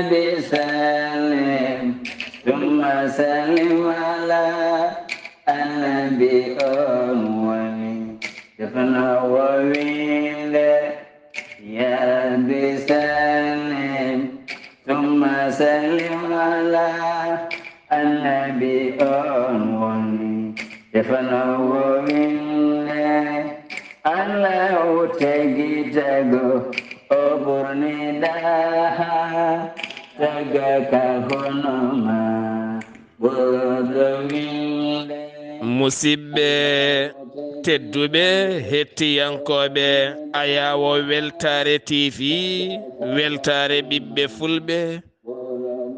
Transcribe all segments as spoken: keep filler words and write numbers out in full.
Rabbi sallim, summa sallim ala annabi on woni. Defno wo winde, ya Rabbi sallim, summa sallim ala annabi on woni. Defno wo winde, Allahu tagi tago, o ɓurni daha, taga ka hono ma, ɓurɗo winde. Musidɓe tedduɓe, hettiyankooɓe Ayawo Weltaare T V, Weltaare ɓiɓɓe Fulɓe,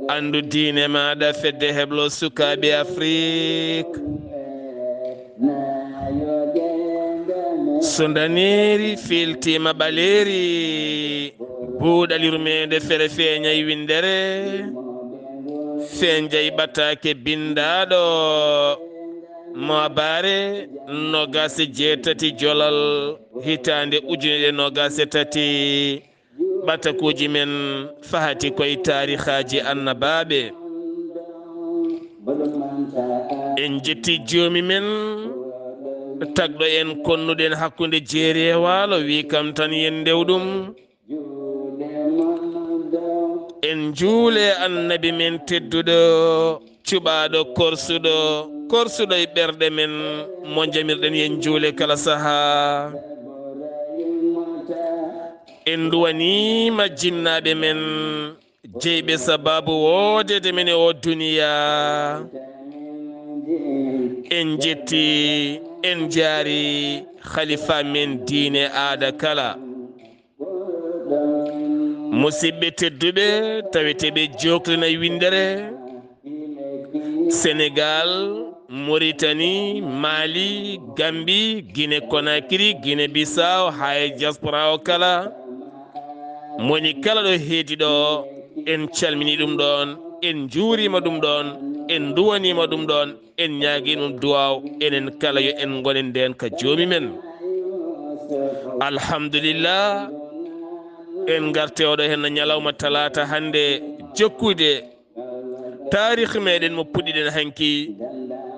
anndu diine maaɗa, fedde heblo sukaaɓe Afrik. So ndaneeri fiiltiima ɓaleeri, buuɗal yurmeende fere feeñay winndere, feeñay ɓataake binndaaɗo mo baare noogaas e jeetati jolal hitaande ujunere noogaas e tati. Ɓatakuuji men fahati koye taarihaaji annabaaɓe. En jetti joomi men, tagɗo en konnuɗen hakkunde jeeri e waalo, wi kam tan yen ndew ɗum. En njuule annabi men tedduɗo, cuɓaaɗo korsuɗo, korsuɗo e ɓerɗe men, mo njamirɗen yen njuule kala sahaa. En nduwaniima jinnaaɓe men, jeyɓe sabaabu woodeede men e oo duniyaa. En njetti, en njaari khalifa men diine aada kala. Musidɓe tedduɓe, taweteeɓe joklinay winndere, Senegal, Mauritanie, Mali, Gambie, Guinée Conakry, Guinée Bissau, haa e diaspora o kala. Moni kala ɗo heedi ɗo, en calmini ɗum ɗon, en njuurima ɗum ɗon, en nduwanima ɗum ɗon, en ñaagi ɗum duwaw, enen kala yo en ngonen nden ka joomi men. Alhamdulillah, en ngarte oɗo hen ñalawma talaata hannde jokkude taarikh meɗen mo puɗɗiɗen hanki,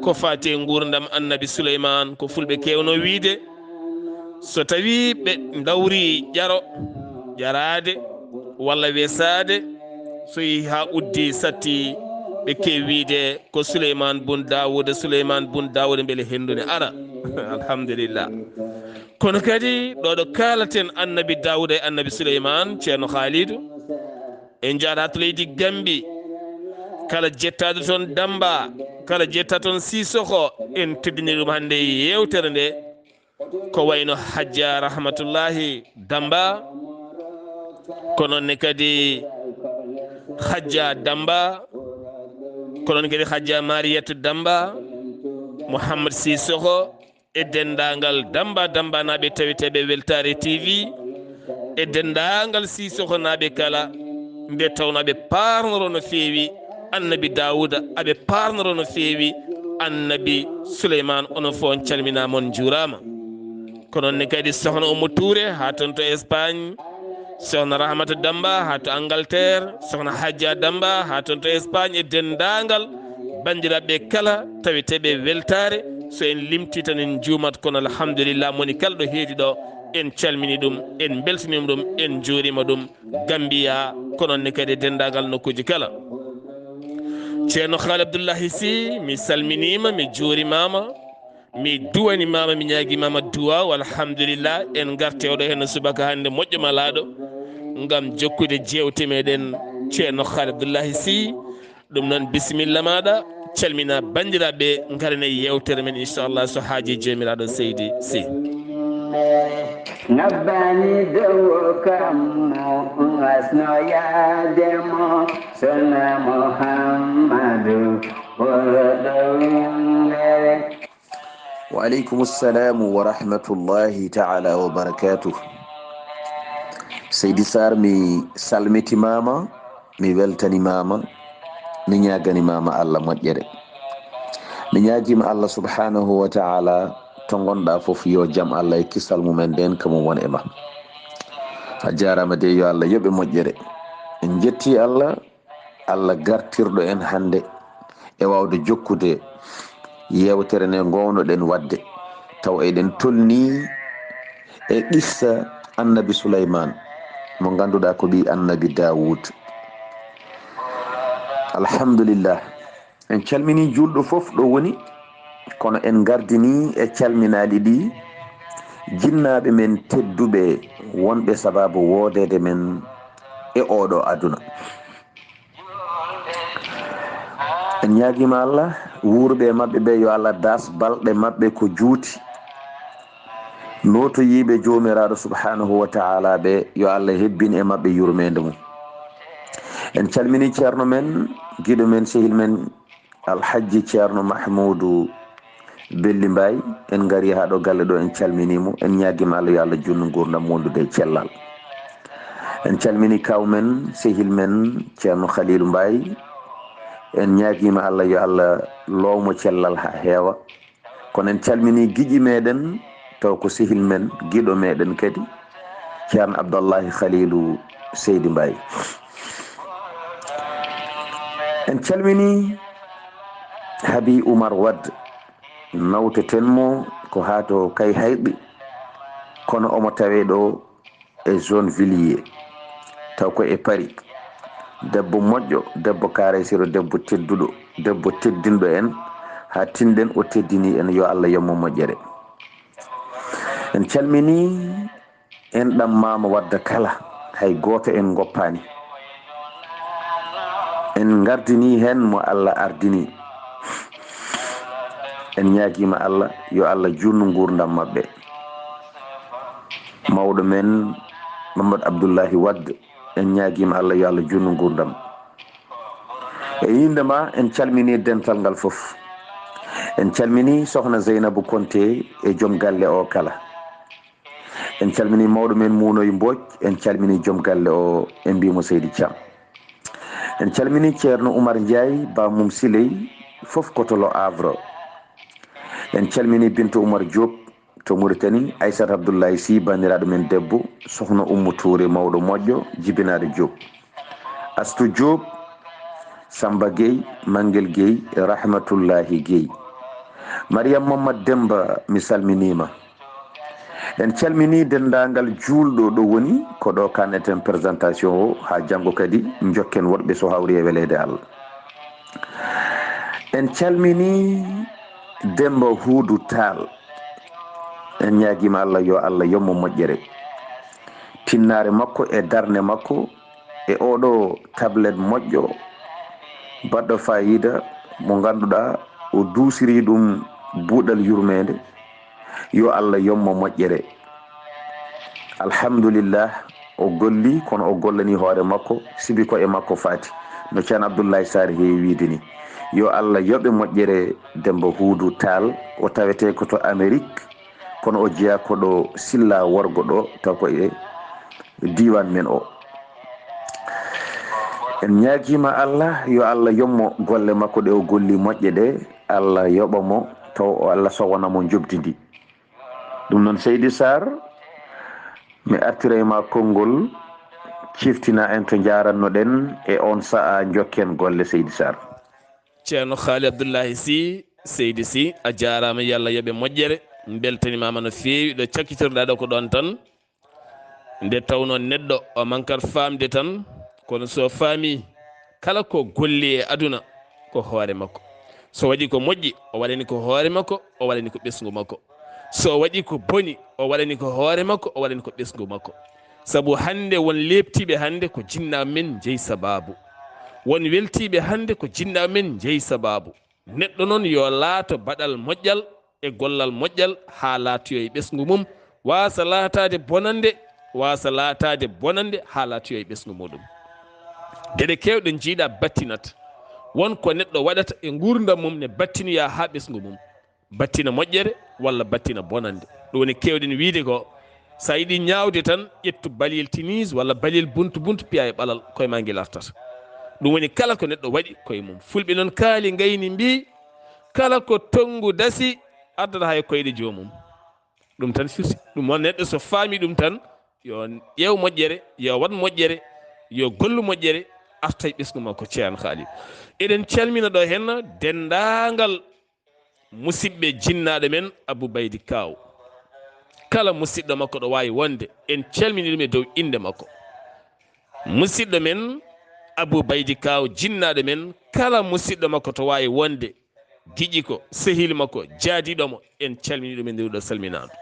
ko faati e nguurndam annabi Suleyman, ko fulɓe kewno wiide, so tawi ɓe ndawri ƴaro, ƴaraade walla wesaade, so yehi haa uddi satti, ɓe kewi wiide ko Suleyman bun Daawuda, Suleyman bun Daawuda, mbele hendu ne ara. Alhamdulillah. Kono kadi ɗo ɗo kaalaten annabi Daawuda e annabi Suleyman, Ceerno Khaalidu, en njaaraat to leydi Gambi, kala jettaaɗo toon Damba, kala jettaaɗo toon Sisoko, en teddini ɗum hannde e yeewtere nde. Ko wayno Hajja Rahmatullahi Damba, ko noon ne kadi Hajja Damba, ko noon kadi Hajja Mariyatu Damba, Mouhammad Sisoko, e denndaangal Damba Dambanaaɓe taweteeɓe Weltaare T V, e denndaangal Sisokonaaɓe kala, nde tawnoo aɓe paarnoro no feewi Annabi Daawuda, aɓe paarnoro no feewi Annabi Suleymaan. Onon fof on calminaama, on njuuraama. Ko noon ne kadi Sokhna Oumou Touré haa toon to Espagne, Sokhna Rahmata Damba haa to Angleterre, Sokhna Hajja Damba haa toon to Espagne, e denndaangal banndiraaɓe kala taweteeɓe Weltaare. So en limtii tan en njuumat, kono alhamdulillah, moni kala ɗo heedi ɗo, en calmini ɗum, en mbeltaniima ɗum, en njuuriima ɗum. Gambiya, ko noon ne kadi e denndaangal nokkuuji kala. Ceerno Khaali Abdullahi Sy, mi salminiima, mi juurimaama, mi duwanimaama, mi ñaagimaama duwaaw. Alhamdulillah, en ngarti oɗo heen subaka hannde moƴƴo malaaɗo ngam jokkude jeewte meɗen Ceerno Khaali Abdullahi Sy. Ɗum noon, bisimilla maaɗa, calmina banndiraaɓe, ngaren e yeewtere men, inchallah, so haaji Joomiraaɗo. Seydi Sy. Ngabbani dow kammu, ngasno yaade mo, sonna Muhammadu, ɓurɗo winndere. Wa aleykum salamu wa rahmatullahi taala wa barakatuh. Seydi Sarr, mi salmitimaama, mi weltanimaama, mi ñaaganimaama Allah moƴƴere. Mi ñaagiima Allah subhanahu wa taala, to ngonɗa fof, yo jam Allah e kisal mumen nden kamum won e ma. A jaaraama de, yo Allah yoɓe moƴƴere. En njetti Allah, Allah gartirɗo en hannde e waawde jokkude yeewtere nde ngownoɗen waɗde, taw eɗen tolnii e qissa Annabi Suleymaan, mo ngannduɗaa ko ɓii Annabi Daawuud. Alhamdulillah, en calminii juulɗo fof ɗo woni, kono en ngardinii e calminaali ɗi jinnaaɓe men tedduɓe wonɓe sabaabu woodeede men e ooɗo aduna. En ñaagiima Allah, wuurɓe e maɓɓe ɓe, yo Allah daas balɗe maɓɓe ko juuti. Nootoyiiɓe Joomiraaɗo subhaanahu wa ta'ala ɓe, yo Allah hebbin e maɓɓe yurmeende mum. En calminii ceerno men, giɗo men, sehil men, Alhajji Ceerno Mahmuudu Belli Mbaay, en ngarii haa ɗo galle ɗo, en calminii mo, en ñaagiima Allah yo Allah juutnu nguurndam wondude e cellal. En calminii kaaw men, sehil men, Ceerno Khaliilu Mbaay, en ñaagiima Allah yo Allah loomo cellal haa heewa. Kono en calminii giƴi meɗen, taw ko sehil men, giɗo meɗen kadi, Ceerno Abdallahi Khaliilu Seydi Mbaay. En calminii Habi Umar Wad, nawteten mo ko haa to Kayhayɗi, kono omo tawee ɗo e zone Villiers, taw ko e Paris. Debbo moƴƴo, debbo kaareysiro, debbo tedduɗo, debbo teddinɗo en, haa tinɗen o teddinii en, yo Allah yoɓ mo moƴƴere. En calminii enɗam Maama Wadda kala, hay gooto en ngoppaani. En ngardinii heen mo Allah ardini. En ñaagiima Allah, yo Allah juutnu nguurndam maɓɓe. Mawɗo men Mamadou Abdoullahi Wade, en ñaagiima Allah, yo Allah juutnu nguurndam. E innde ma, en calminii dental ngal fof. En calminii Sohna Zeynabu Konte e joom galle o kala. En calminii mawɗo men Muunoy Mbooc, en calminii joom galle o, en mbii mo Seydi Thiam. En calminii Ceerno Umar Ndiaye, ba mum Siley, fof ko to Le Havre. En calminii Binta Umar Diop to Mauritanie, Aissata Abdoulaye Sy, banndiraaɗo men debbo, Sohna Oumou Touré, mawɗo moƴƴo, jibinaaɗo Diop. Astou Diop, Samba Gueye, Mangel Gueye, Rahmatullahi Gueye. Mariam Mamad Demba, mi salminiima. En calminii denndaangal juulɗo ɗo woni, ko ɗo kanneten présentation o, haa janngo kadi njokken woɗɓe so hawri e weleede Allah. En calminii Demba Huudu Taal. En ñaagiima Allah, yo Allah yoɓ mo moƴƴere. Tinnaare makko e darnde makko e oɗo tablet moƴƴo, baɗɗo faayiida mo ngannduɗaa o duusiri ɗum buuɗal yurmeende, yo Allah yoɓ mo moƴƴere. Alhamdulillah, o golli, kono o gollani hoore makko, sibi ko e makko faati, no Ceerno Abdoulaye Sarr heewi wiide ni. Yo Allah yoɓe moƴƴere Demba Huudu Taal, o tawetee ko to Amérique, kono o jeyaa ko ɗo Silla Worgo ɗo, taw ko e diiwaan men o. En ñaagiima Allah, yo Allah yoɓ mo golle makko ɗe o golli moƴƴe ɗe, Allah yoɓa mo, taw o Allah sowana mo njoɓdi ndi. Ɗum noon, Seydi Sarr, mi artiray ma konngol, ciftina en to njaarannoɗen e on sa'a, njokken golle, Seydi Sarr. Ceerno Haali Abdullahi Sy, Seydi Sy, a jaaraama, yo Allah yoɓe moƴƴere. Mbeltanimaama no feewi ɗo cakkitorɗaa ɗo ko ɗoon tan. Nde tawnoo neɗɗo o mankat faamde tan, kono so faami kala ko golli e aduna ko hoore makko. So waɗi ko moƴƴi, o waɗani ko hoore makko, o waɗani ko ɓesngu makko. So waɗi ko boni, o waɗani ko hoore makko, o waɗani ko ɓesngu makko. Sabu hannde won leeptiiɓe hannde ko jinnaaɓe men njeyi sabaabu. Won weltiiɓe hannde ko jinnaaɓe men njeyi sabaabu. Neɗɗo noon yo laato baɗal moƴƴal e gollal moƴƴal haa laatoyo e ɓesngu mum, waasa laataade bonannde, waasa laataade bonannde haa laatoyo e ɓesngu muɗum. Geɗe keewɗe njiiɗa battinat. Won ko neɗɗo waɗata e nguurndam mum ne battinoya haa ɓesngu mum. Battina moƴƴere walla battina bonannde. Ɗum woni keewɗen wiyde ko, so a yiɗi ñaawde tan, ƴettu baliyel tinis walla baliyel buntu buntu, piya e ɓalal, koye ma ngel artata. Ɗum woni kala ko neɗɗo waɗi koye mum. Fulɓe noon kaali ngayni mbii, kala ko tonngu dasi, addata hay koyɗe joomum. Ɗum tan firti. Ɗum noon neɗɗo so faami ɗum tan, yo ƴeew moƴƴere, yo waɗ moƴƴere, yo gollu moƴƴere, arta e ɓesngu makko Ceerno Khalid. Eɗen calmina ɗo henna denndaangal musidɓe jinnaaɗo men Abou Baydi Kaaw. Kala musidɗo makko ɗo waawi wonde, en calmini ɗum e dow innde makko. Musidɗo men Abou Baydi Kaaw, jinnaaɗo men, kala musidɗo makko to waawi wonde, giƴi ko, sehil makko, jaadiiɗo mo, en calmini ɗum e nder ɗo salminaandu.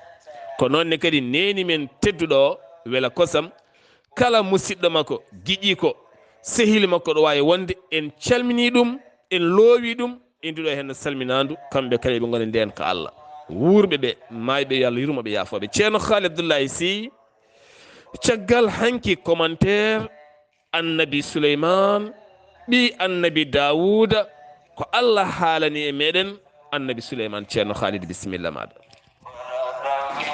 Ko noon ne kadi neeni men tedduɗo o, Wela Kosam, kala musidɗo makko, giƴi ko, sehil makko ɗo waawi wonde, en calmini ɗum, en loowi ɗum e nduɗo heen salminaandu, kamɓe kala ɓe ngoni ndeen ka Allah. Wuurɓe ɓe, maayɓe, yo Allah yurmo ɓe, yaafo ɓe. Ceerno Khalid Abdoulaye Sy, caggal hanki commentaire, Annabi Suleymaan, ɓii Annabi Daawuuda, ko Allah haalani e meɗen Annabi Suleymaan. Ceerno Khalid, bisimilla maaɗa.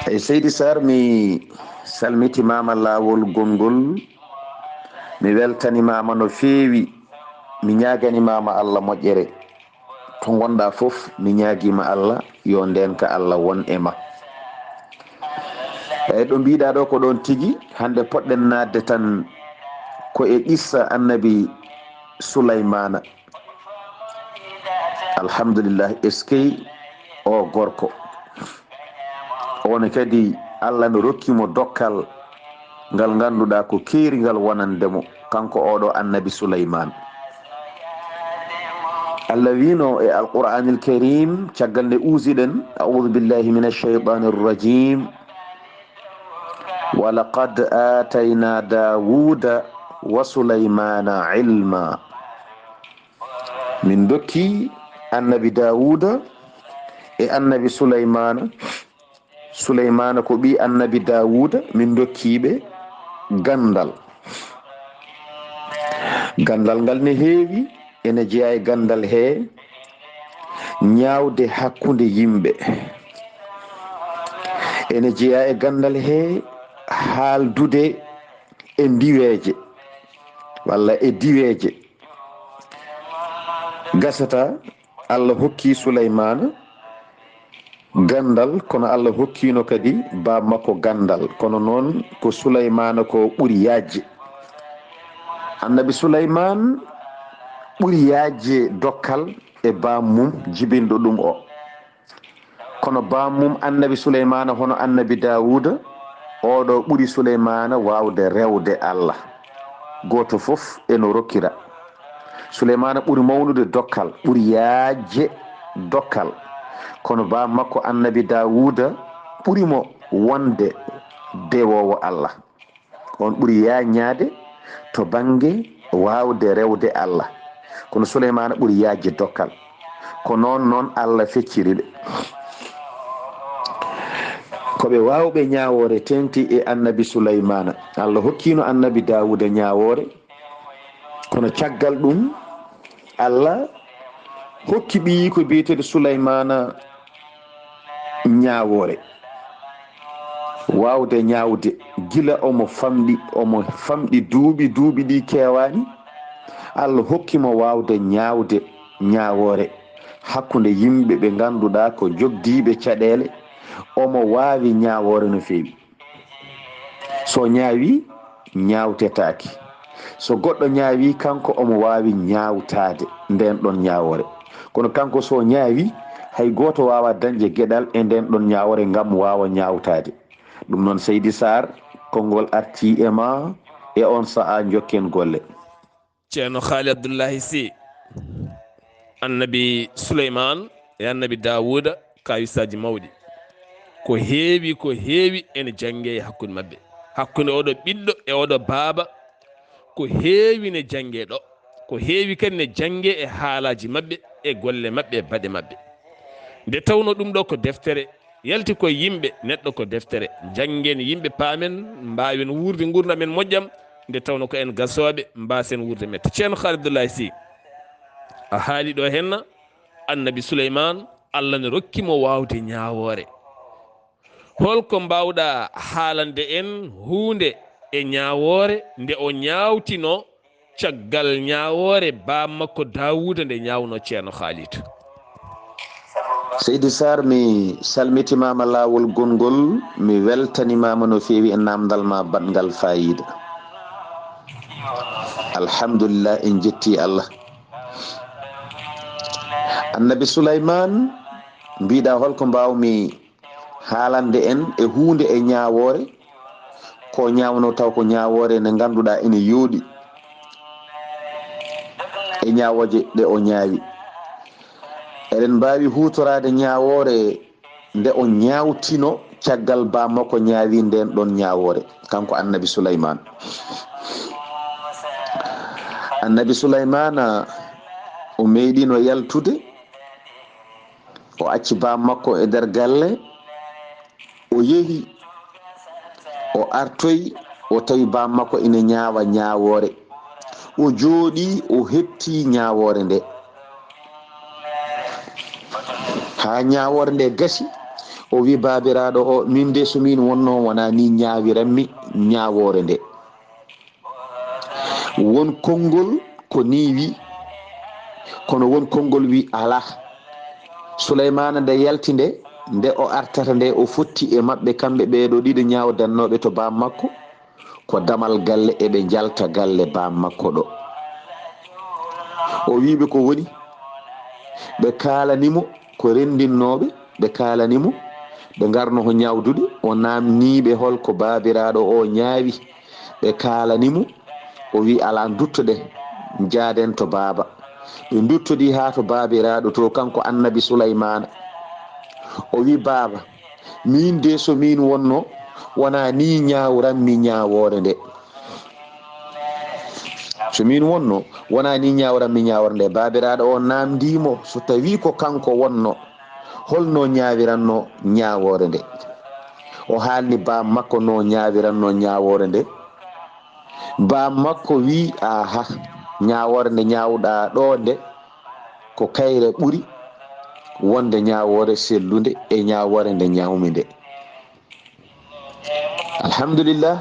Eyi, Seydi Sarr, mi salmitimaama laawol gongol, mi weltanimaama no feewi, mi ñaaganimaama Allah moƴƴere. To ngonɗaa fof, mi ñaagiima Allah yo ndeenka Allah won e ma. Eyi, ɗo mbiɗaa ɗo ko ɗoon tigi, hannde poɗɗen naatde tan ko e qissa Annabi Sulaymaana. Alhamdulillah, eskey o gorko. On kadi, Allah no rokki mo dokkal ngal ngannduɗaa ko keeringal wonande mo, kanko oɗo Annabi Sulaymaan. Allah wiino e Alqur'aanil Kariim, caggal nde uusiɗen, "A'uuzu billaahi mina shaytaanir rajiim. Wa laqad aataynaa Daawuuda wa Sulaymaana ilmaa." Min dokki Annabi Daawuuda e Annabi Sulaymaana. Sulaymaana ko ɓii Annabi Daawuuda, min dokki ɓe ganndal. Ganndal ngal ne heewi, ene jeyaa e ganndal he ñaawde hakkunde yimɓe. Ene jeyaa e ganndal he haaldude e ndiweeje walla e diweeje. Gasata, Allah hokki Sulaymaana ganndal, kono Allah hokkiino kadi baaba makko ganndal. Kono noon ko Sulaymaana ko ɓuri yaajde. Annabi Sulaymaan ɓuri yaajde dokkal e baaba mum jibinɗo ɗum o. Kono baaba mum Annabi Sulaymaana, hono Annabi Daawuuda, oɗo ɓuri Sulaymaana waawde rewde Allah. Gooto fof eno rokkira. Sulaymaana ɓuri mawnude dokkal, ɓuri yaajde dokkal. Kono baaba makko Annabi Daawuuda ɓuri mo wonde dewoowo Allah. On ɓuri yaajnaade to bannge waawde rewde Allah. Kono Sulaymaana ɓuri yaajde dokkal. Ko noon, noon Allah fecciri ɓe. Ko ɓe waawɓe ñaawoore teeŋti e Annabi Sulaymaana. Allah hokkiino Annabi Daawuuda ñaawoore. Kono caggal ɗum, Allah hokki ɓiyiiko biyeteeɗo Sulaymaana ñaawoore. Waawde ñaawde gila omo famɗi, omo famɗi duuɓi, duuɓi ɗi keewaani. Allah hokki mo waawde ñaawde ñaawoore hakkunde yimɓe ɓe ngannduɗaa ko jogdiiɓe caɗeele. Omo waawi ñaawoore no feewi. So ñaawi, ñaawtetaake. So goɗɗo ñaawi, kanko omo waawi ñaawtaade ndeen ɗon ñaawoore. Kono kanko so ñaawi, hay gooto waawaa dañde geɗal e ndeen ɗon ñaawoore ngam waawa ñaawtaade. Ɗum noon, Seydi Saar, konngol artii e ma e oon sahaa, njokken golle. Ceerno Haali Abdullahi Sih, Annabi Suleymaan e Annabi Daawuuda, kaawisaaji mawɗi. Ko heewi, ko heewi ene janngee e hakkunde maɓɓe. Hakkunde oɗo ɓiɗɗo e oɗo baaba, ko heewi ne janngee ɗo. Ko heewi kadi ne janngee e haalaaji maɓɓe, e golle maɓɓe, e baɗe maɓɓe. Nde tawnoo ɗum ɗo ko deftere, yalti koye yimɓe, neɗɗo ko deftere. Njanngen yimɓe, paamen, mbaawen wuurde nguurndam en moƴƴam, nde tawnoo ko en gasooɓe, mbaasen wuurde mette. Ceerno Haali Abdullahi Sih, a haali ɗo henna, Annabi Suleymaan, Allah ne rokki mo waawde ñaawoore. Holko mbaawɗaa haalande en huunde e ñaawoore nde o ñaawtinoo, caggal ñaawoore baaba makko Daawuuda nde ñaawnoo Ceerno Haali? Seydi Saar, mi salmitimaama laawol gongol, mi weltanimaama no feewi e naamndal ma baɗngal faayiida. Alhamdulillah, en jetti Allah. Annabi Sulaiman, mbiɗa holko mbawmi haalande en e huunde e ñaawoore? Ko ñaawno taw ko ñaawoore nde ngannduɗaa ene yooɗi e ñaawooje ɗe o ñaawi. Eɗen mbaawi huutoraade ñaawoore nde o ñaawtino caggal baa makko ñaawi ndeen ɗoon ñaawoore, kanko Annabi Suleymaan. Annabi Suleymaana, o meeɗiino yaltude, o acci baa makko e nder galle, o yehi, o artoyi, o tawi baa makko ina ñaawa ñaawoore. O jooɗii, o heɓtii ñaawoore nde. Haa ñaawoore nde gasi, o wi baabiraaɗo o, min de so min wonno wonaa ni ñaawiranmi ñaawoore nde. Won konngol ko ni wi, kono won konngol wi alaa. Suleymaana nde yalti nde, nde o artata nde, o fotti e maɓɓe kamɓe ɓeeɗo ɗiɗo ñaawdannooɓe to baa makko, ko damal galle, eɓe njalta galle baa makko ɗo. O wi ɓe ko woni, ɓe kaalani mo ko renndinnooɓe, ɓe kaalani mo, ɓe ngarno ko ñaawdude, o naamnii ɓe holko baabiraaɗo o ñaawi, ɓe kaalani mo, o wi alaa, nduttoɗen, njaaden to baaba. Ɓe nduttodii haa to baabiraaɗo to, kanko Annabi Suleymaana. O wi baaba, min de so min wonno, wonaa ni ñaawranmi ñaawoore nde. So min wonno, wonaa ni ñaawranmi ñaawoore nde. Baabiraaɗo o naamndii mo so tawii ko kanko wonno, holno ñaawiranno ñaawoore nde. O haalni baa makko no ñaawiranno ñaawoore nde. Baa makko wi, aha, ñaawoore nde ñaawɗaa ɗo nde, ko kayre ɓuri wonde ñaawoore sellunde e ñaawoore nde ñaawmi nde. Alhamdulillah,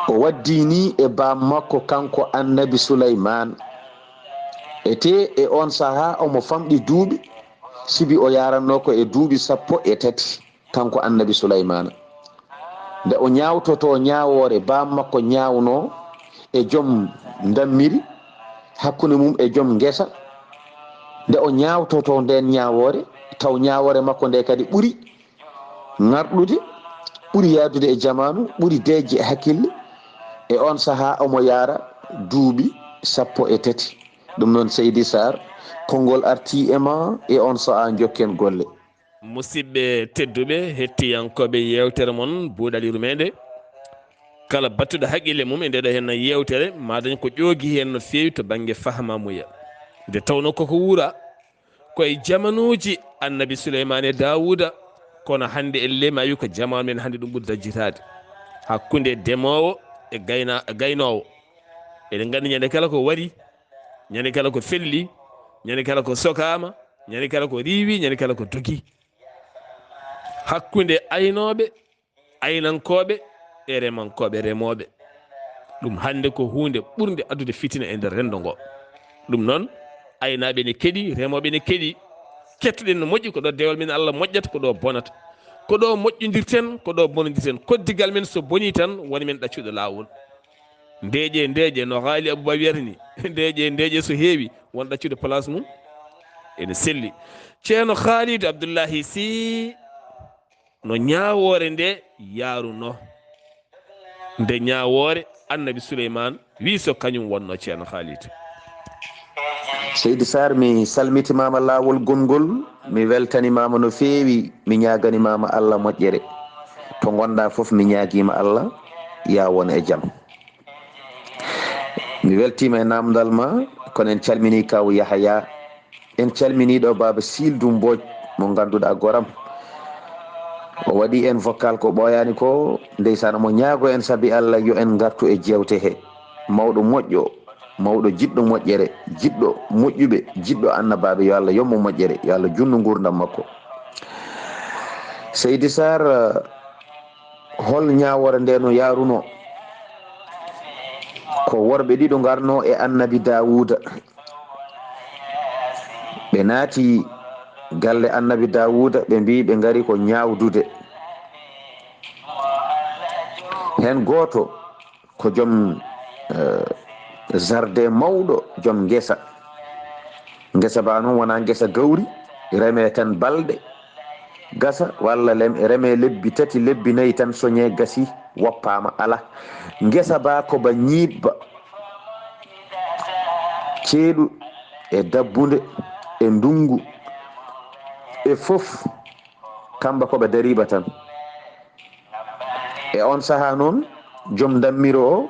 o waddii ni e baa makko kanko Annabi Suleymaan. E tee e oon sahaa omo famɗi duuɓi, sibi o yaarannoo ko e duuɓi sappo e tati, kanko Annabi Suleymaana. Nde o ñaawtotoo ñaawoore baa makko ñaawnoo e joom ndammiri, hakkunde mum e joom ngesa, nde o ñaawtotoo ndeen ñaawoore, taw ñaawoore makko nde kadi ɓuri ŋarɗude, ɓuri yaadude e jamaanu, ɓuri deeƴde e hakkille. E oon sahaa omo yaara duuɓi sappo e tati. Ɗum noon, Seydi Saar, konngol artii e ma e oon sahaa, njokken golle. Musidɓe tedduɓe, hettiyankooɓe yeewtere mon Buuɗal Yurmeende, kala battuɗo haqqille mum e ndeɗo henna yeewtere, ma dañ ko ƴoogi heen no feewi to bannge fahmaamuya. Nde tawnoo koko wuura ko e jamanuuji Annabi Suleymaana e Daawuuda, kono hannde en le ma wi ko jamaanu men hannde ɗum ɓuri dajjitaade. Hakkunde demoowo e gayna-, e gaynoowo. Eɗen nganndi ñande kala ko wari, ñande kala ko felli, ñande kala ko sokaama, ñande kala ko riiwi, ñande kala ko dogi. Hakkunde aynooɓe, aynankooɓe e remankooɓe, remooɓe. Ɗum hannde ko huunde ɓurnde addude fitina e nder renndo ngo. Ɗum noon, aynaaɓe ne keɗi, remooɓe ne keɗi. Kettoɗen no moƴƴi, ko ɗo dewal men Allah moƴƴata, ko ɗo bonata. Ko ɗo moƴƴondirten, ko ɗo bonondirten. Koddigal men so bonii tan, woni men ɗaccuɗo laawol. Ndeeƴe, ndeeƴe, no Haali Abuba wiyata ni. Ndeeƴe, ndeeƴe so heewi, won ɗaccude place mum. Ene selli. Ceerno Haalidu Abdullahi Sih, no ñaawoore nde yaarunoo. Nde ñaawoore Annabi Suleymaan wi so kañum wonno, Ceerno Haalidu. Seydi Saar, mi salmitimaama laawol gonngol, mi weltanimaama no feewi, mi ñaaganimaama Allah moƴƴere. To ngonɗaa fof, mi ñaagiima Allah, yaa won e jam. Mi weltiima e naamndal ma, kono en calminii kaw Yahaya. En calminii ɗo Baaba Siildu Mbooj, mo ngannduɗaa goram. O waɗi en vocal ko ɓooyaani ko, ndeysaan, omo ñaago en sabi Allah yo en ngartu e jeewte he. Mawɗo moƴƴo, mawɗo jiɗɗo moƴƴere, jiɗɗo moƴƴuɓe, jiɗɗo annabaaɓe, yo Allah yommo moƴƴere, yo Allah junnu nguurndam makko. Seydi Saar, hol ñaawoore nde no yaarunoo? Ko worɓe ɗiɗo ngarnoo e Annabi Daawuuda. Ɓe naati galle Annabi Daawuuda, ɓe mbii ɓe ngari ko ñaawdude. Heen gooto ko joom eh, jardin mawɗo joom ngesa. Ngesa ba noon wonaa ngesa gawri, remee tan balɗe, gasa, walla lem-, remee lebbi tati, lebbi nayi tan soñee gasi, woppaama, alaa. Ngesa ba ko ba ñiiɓba, ceeɗu e dabbunde e ndunngu e fof, kamba ko ɓe dariiba tan. E on sahaa noon, joom ndammiri o,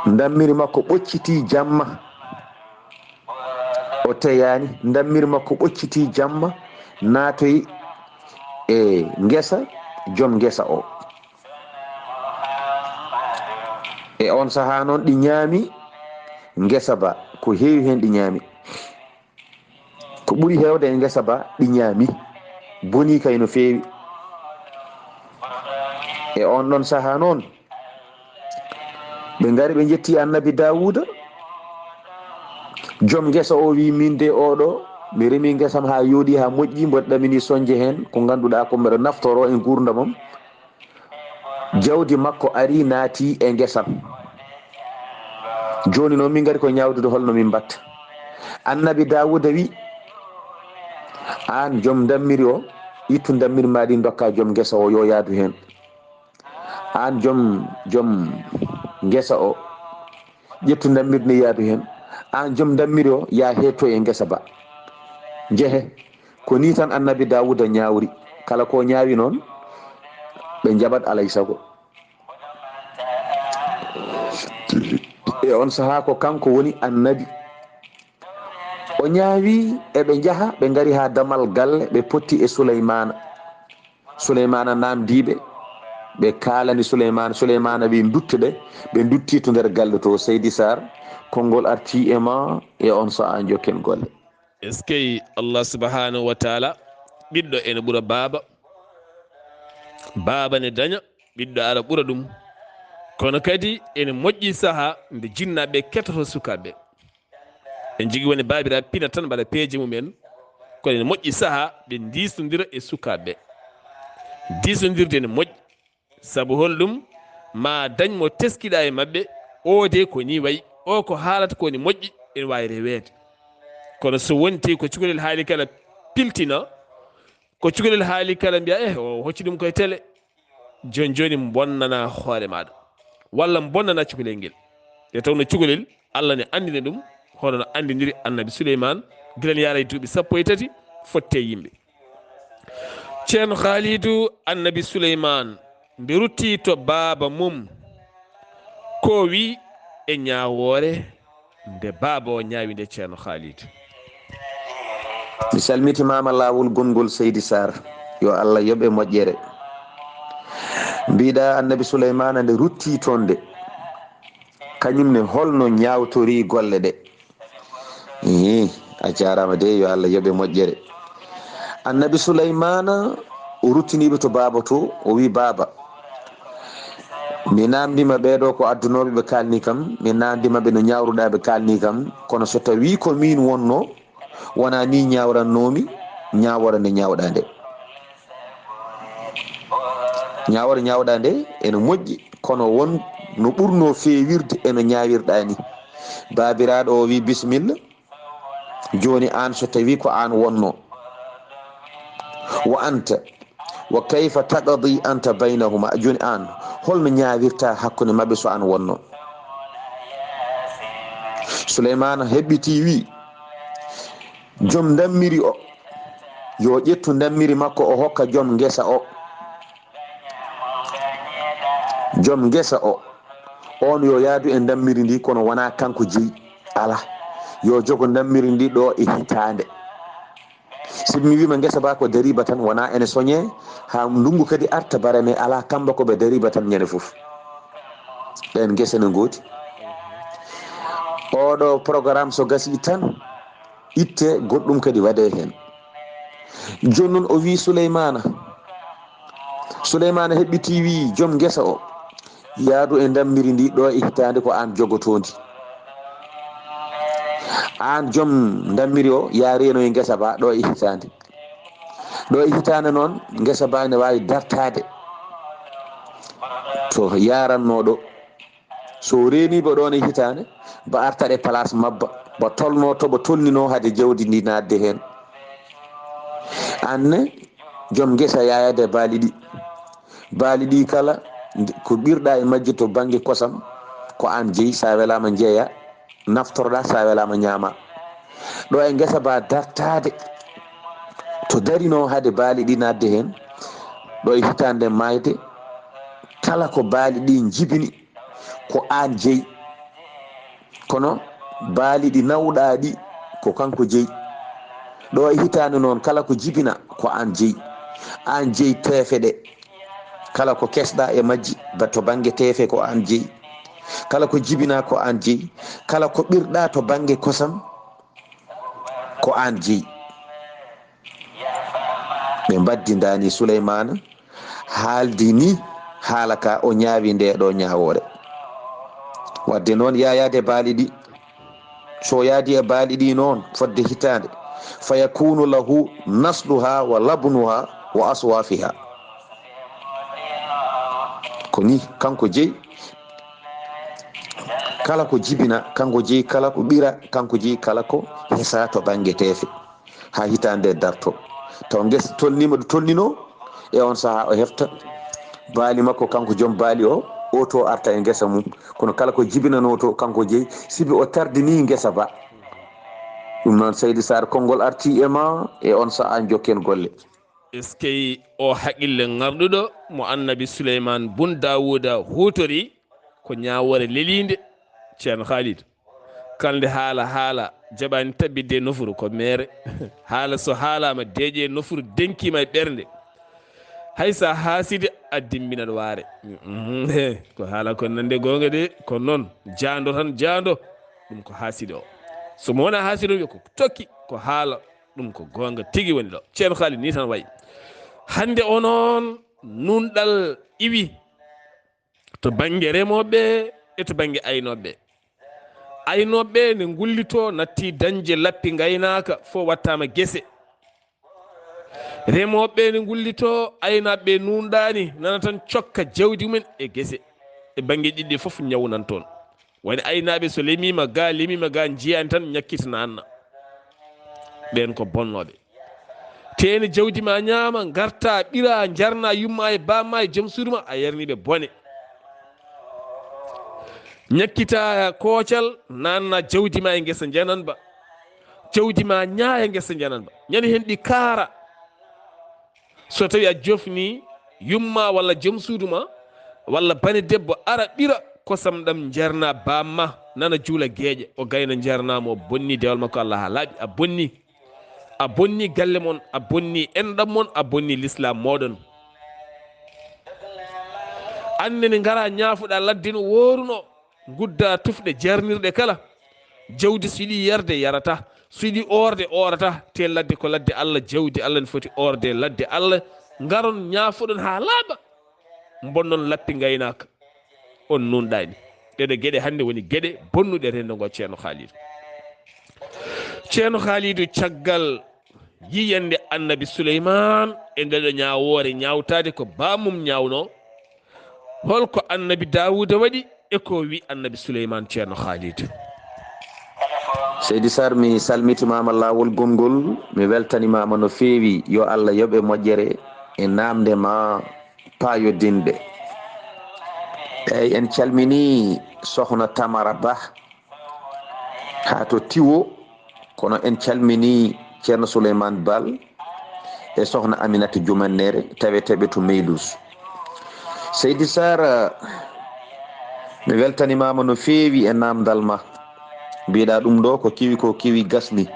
ndammiri makko ɓoccitii jamma. O teyaani, ndammiri makko ɓoccitii jamma, naatoyi e ngesa joom ngesa o. E on sahaa noon, ɗi ñaami ngesa ba, ko heewi heen ɗi ñaami. Ko ɓuri heewde e ngesa ba, ɗi ñaami, bonii kay no feewi. E on ɗon sahaa noon, ɓe ngari, ɓe njetti Annabi Daawuda. Joom ngesa o wi, "Min de, oɗo, mi remi ngesam haa yooɗi, haa moƴƴi, mboɗo ɗamini soñde heen ko ngannduɗaa ko mbeɗo naftoro e nguurndam am." Jawdi makko ari, naati e ngesam. Jooni noon, min ngari ko ñaawdude hol no min mbaɗta. Annabi Daawuda wi, "Aan joom ndammiri o, ittu ndammiri ma ɗi, ndokka joom ngesa o, yo yaadu heen. Aan joom, joom ngesa o, ƴettu ndammiri ndi, yaadu heen. Aan joom ndammiri o, yaa heetto e ngesa ba. Njehe." Ko nii tan Annabi Daawuda ñaawri. Kala ko ñaawi noon, ɓe njaɓat alay sago. E on sahaa, ko kanko woni annabi. O ñaawi, eɓe njaha, ɓe ngari haa damal galle, ɓe potti e Suleymaana. Suleymaana naamndii ɓe, ɓe kaalani Suleymaana. Suleymaana wi, "Nduttoɗe." Ɓe nduttii to nder galle to. Seydi Saar, konngol artii e ma, e on sahaa njokken golle. Eskey, Allah subhanahu wa taala, ɓiɗɗo ene ɓura baaba, baaba ne daña, ɓiɗɗo ara ɓura ɗum. Kono kadi ene moƴƴi sahaa nde jinnaaɓe ketoto sukaaɓe. En jogii woni baabiraaɓe pina tan mbaɗa peeje mum en, kono ene moƴƴi sahaa ɓe ndiisondira e sukaaɓe. Diisondirde ene moƴƴi, sabu hol ɗum? Ma dañ mo teskiɗa e maɓɓe, o de ko ni wayi, o ko haalata ko ni moƴƴi, ene waawi reweede. Kono so wonti ko cukalel haali kala piltina, ko cukalel haali kala mbiya, "Eh, o hocci ɗum koye tele." Jooni jooni bonnana hoore maaɗa, walla bonnana cukalel ngel. Nde tawno cukalel, Allah ne anndina ɗum, hono no anndiniri Annabi Suleymaan, gila ne yaara e duuɓi sappo e tati, fotte yimɓe. Ceerno Haalidu, Annabi Suleymaan, nde rutti to baaba mum, ko wi e ñaawoore nde baaba o ñaawi nde, Ceerno Haalidu? Mi salmitimaama laawol gonngol, Seydi Saar, yo Allah yoɓe moƴƴere. Mbiɗa Annabi Suleymaana nde rutti toon de, kañum ne holno ñaawtori golle ɗe? Ii, a jaaraama de, yo Allah yoɓe moƴƴere. Annabi Suleymaana, o ruttiniiɓe to baaba to, o wi, "Baaba, mi naamndiima ɓee ɗo ko addunooɓe ɓe kaalni kam, mi naamndiima ɓe no ñaawruɗaa ɓe kaalni kam, kono so tawii ko miin wonno, wonaa nii ñaawrannoomi, ñaawoore nde ñaawɗaa nde." Ñaawoore ñaawɗaa nde ene moƴƴi, kono won no ɓurnoo feewirde e no ñaawirɗaa ni. Baabiraaɗo o wi, "Bisimilla, jooni aan so tawii ko aan wonno, wa anta, wa kayfa taqdi anta baynahuma, jooni aan holno ñaawirta hakkunde maɓɓe so aan wonno?" Suleymaana heɓɓitii wi, "Joom ndammiri o, yo ƴettu ndammiri makko o hokka joom ngesa o. Joom ngesa o, oon yo yaadu e ndammiri ndi, kono wonaa kanko jeyi, alaa. Yo jogo ndammiri ndi ɗo e hitaande. Sibu mi wiima ngesa ba ko dariba tan, wonaa ene soñee, haa ndunngu kadi arta, barane alaa, kamba ko ɓe dariba tan ñande fof." Ɗeen ngese ne ngooti. Oɗo programme so gasi tan, itte goɗɗum kadi waɗee heen. Jooni noon o wii Suleymaana, Suleymaana heɓɓitii wii joom ngesa o, "Yaadu e ndammiri ndi ɗo e hitaande ko aan jogotoo ndi. Aan joom ndammiri o, yaa reeno e ngesa ba ɗo e hitaande. Ɗo e hitaande noon, ngesa ba ne waawi dartaade to yaarannoo ɗo." So o reeniiba ɗoon e hitaande, ba artat e place mabba, ba tolnoo to ba tolninoo hade jawdi ndi naatde heen. Aan ne, joom ngesa yaayaade e baali ɗi. Baali ɗi kala, ko ɓirɗa e majji to bannge kosam, ko aan jeyi, so a welaama njeeya, naftoroɗa, so a welaama ñaama. Ɗo e ngesa ba dartaade, to darinoo hade baali ɗi naatde heen, ɗo e hitaande maayde, kala ko baali ɗi njibini, ko aan jeyi. Kono baali ɗi nawɗa ɗi, ko kanko jeyi. Ɗo e hitaande noon, kala ko jibina, ko aan jeyi. Aan jeyi teefe ɗe. Kala ko kesɗa e majji, ba to bannge teefe, ko aan jeyi. Kala ko jibina, ko aan jeyi. Kala ko ɓirɗa to bannge kosam, ko aan jeyi. Ɓe mbaddindani Suleymaana, haaldi ni haala ka, o ñaawi nde ɗo ñaawoore. Wadde noon, yaayaade baali ɗi, so yaadi e baali ɗi noon fodde hitaande, fa yakunu lahu nasluha wa labnuha wa aswafiha. Ko ni kanko jeyi, kala ko jibina kanko jeyi, kala ko ɓira kanko jeyi, kala ko hesa to bannge teefe, haa hitaande darto. Taw ngesa tolniima ɗo tolninoo, e on sahaa o hefta baali makko, kanko joom baali o, o to arta e ngesa mum. Kono kala ko jibinanoo to, kanko jeyi, sibi o tardini ngesa ba. Ɗum noon, Seydi Sarr, konngol arti e ma, e on sahaa jokken golle. Eskey, o haqille ŋarɗuɗo mo Annabi Suleymaan bun Daawuda huutori, ko ñaawoore leliinde, Ceerno Khalid. Kalde haala, haala jaɓaani tabbitde e nofuru, ko meere. Haala so haalaama, deeƴe nofuru, denkiima e ɓernde. Hay so a haasidi, a dimmbinat waare. Mhm, he, ko haala kon nande goonga de, ko noon, jaando tan, jaando. Ɗum ko haasidi o. So mo wonaa haasidi o, wiya ko tokki, ko haala, ɗum ko goonga tigi woni ɗo. Ceerno Khalid, nii tan wayi. Hannde o noon, nunɗal iwi to bannge remooɓe e to bannge aynooɓe. Aynooɓe ne ngullitoo, natti dañde lappi ngaynaaka, fof wattaama gese. Remooɓe ne ngullitoo, aynaaɓe nunɗaani, nana tan cokka jawdi mum e gese. E bannge ɗiɗi fof ñaw nan toon. Woni aynaaɓe, so lemiima ga, lemiima ga, njiyaani tan ñakkita naanna. Ɓeen ko bonnooɓe. Teeni jawdi ma ñaama, ngarta, ɓira, njarna yumma e bamma e joom suudu ma, a yarni ɓe bone. Ñakkita koocal, naanna jawdi ma e ngesa njanan ba. Jawdi ma ñaaya ngesa njanan ba. Ñande heen ɗi kaara. So tawi a jofni yumma walla joom suudu ma, walla bane debbo, ara ɓira kosam ɗam njarna bamma, nana juula geeƴe, o gayna njarna mo, o bonni dewal makko Allah haa laaɓi, a bonni. A bonni galle mon, a bonni enɗam mon, a bonni lislaam mooɗon. Aan ne, ne ngara ñaafuɗa ladde no wooruno, ngudda tufɗe jarnirɗe kala. Jawdi so yiɗi yarde, yarata. So yiɗi oorde, oorata. Te ladde ko ladde Allah, jawdi Allah ne foti oorde ladde Allah. Ngaron ñaafuɗon haa laaɓa. Mbonnon lappi ngaynaaka. On nunɗaani. Ɗeɗe geɗe hannde woni geɗe bonnuɗe renndo ngo, Ceerno Khalid. Ceerno Khalid, caggal yiyannde Annabi Suleymaan e ndeɗo ñaawoore ñaawtaade ko baamum ñaawno, holko Annabi Daawuda waɗi e ko wi Annabi Suleymaan, Ceerno Khalid? Seydi Sarr, mi salmitimaama laawol gongol, mi weltanimaama no feewi. Yo Allah yoɓe moƴƴere e naamnde ma paayodinɗe. Eey, en calminii Sohna Tamara Bah, haa to Tiwo, kono en calminii Ceerno Suleymaan Baal e Sohna Aminata Jumannere, taweteeɓe to Meylus. Seydi Sarr, mi weltanimaama no feewi e naamndal ma. Mbiɗa ɗum ɗo ko kewi, ko kewi gasni.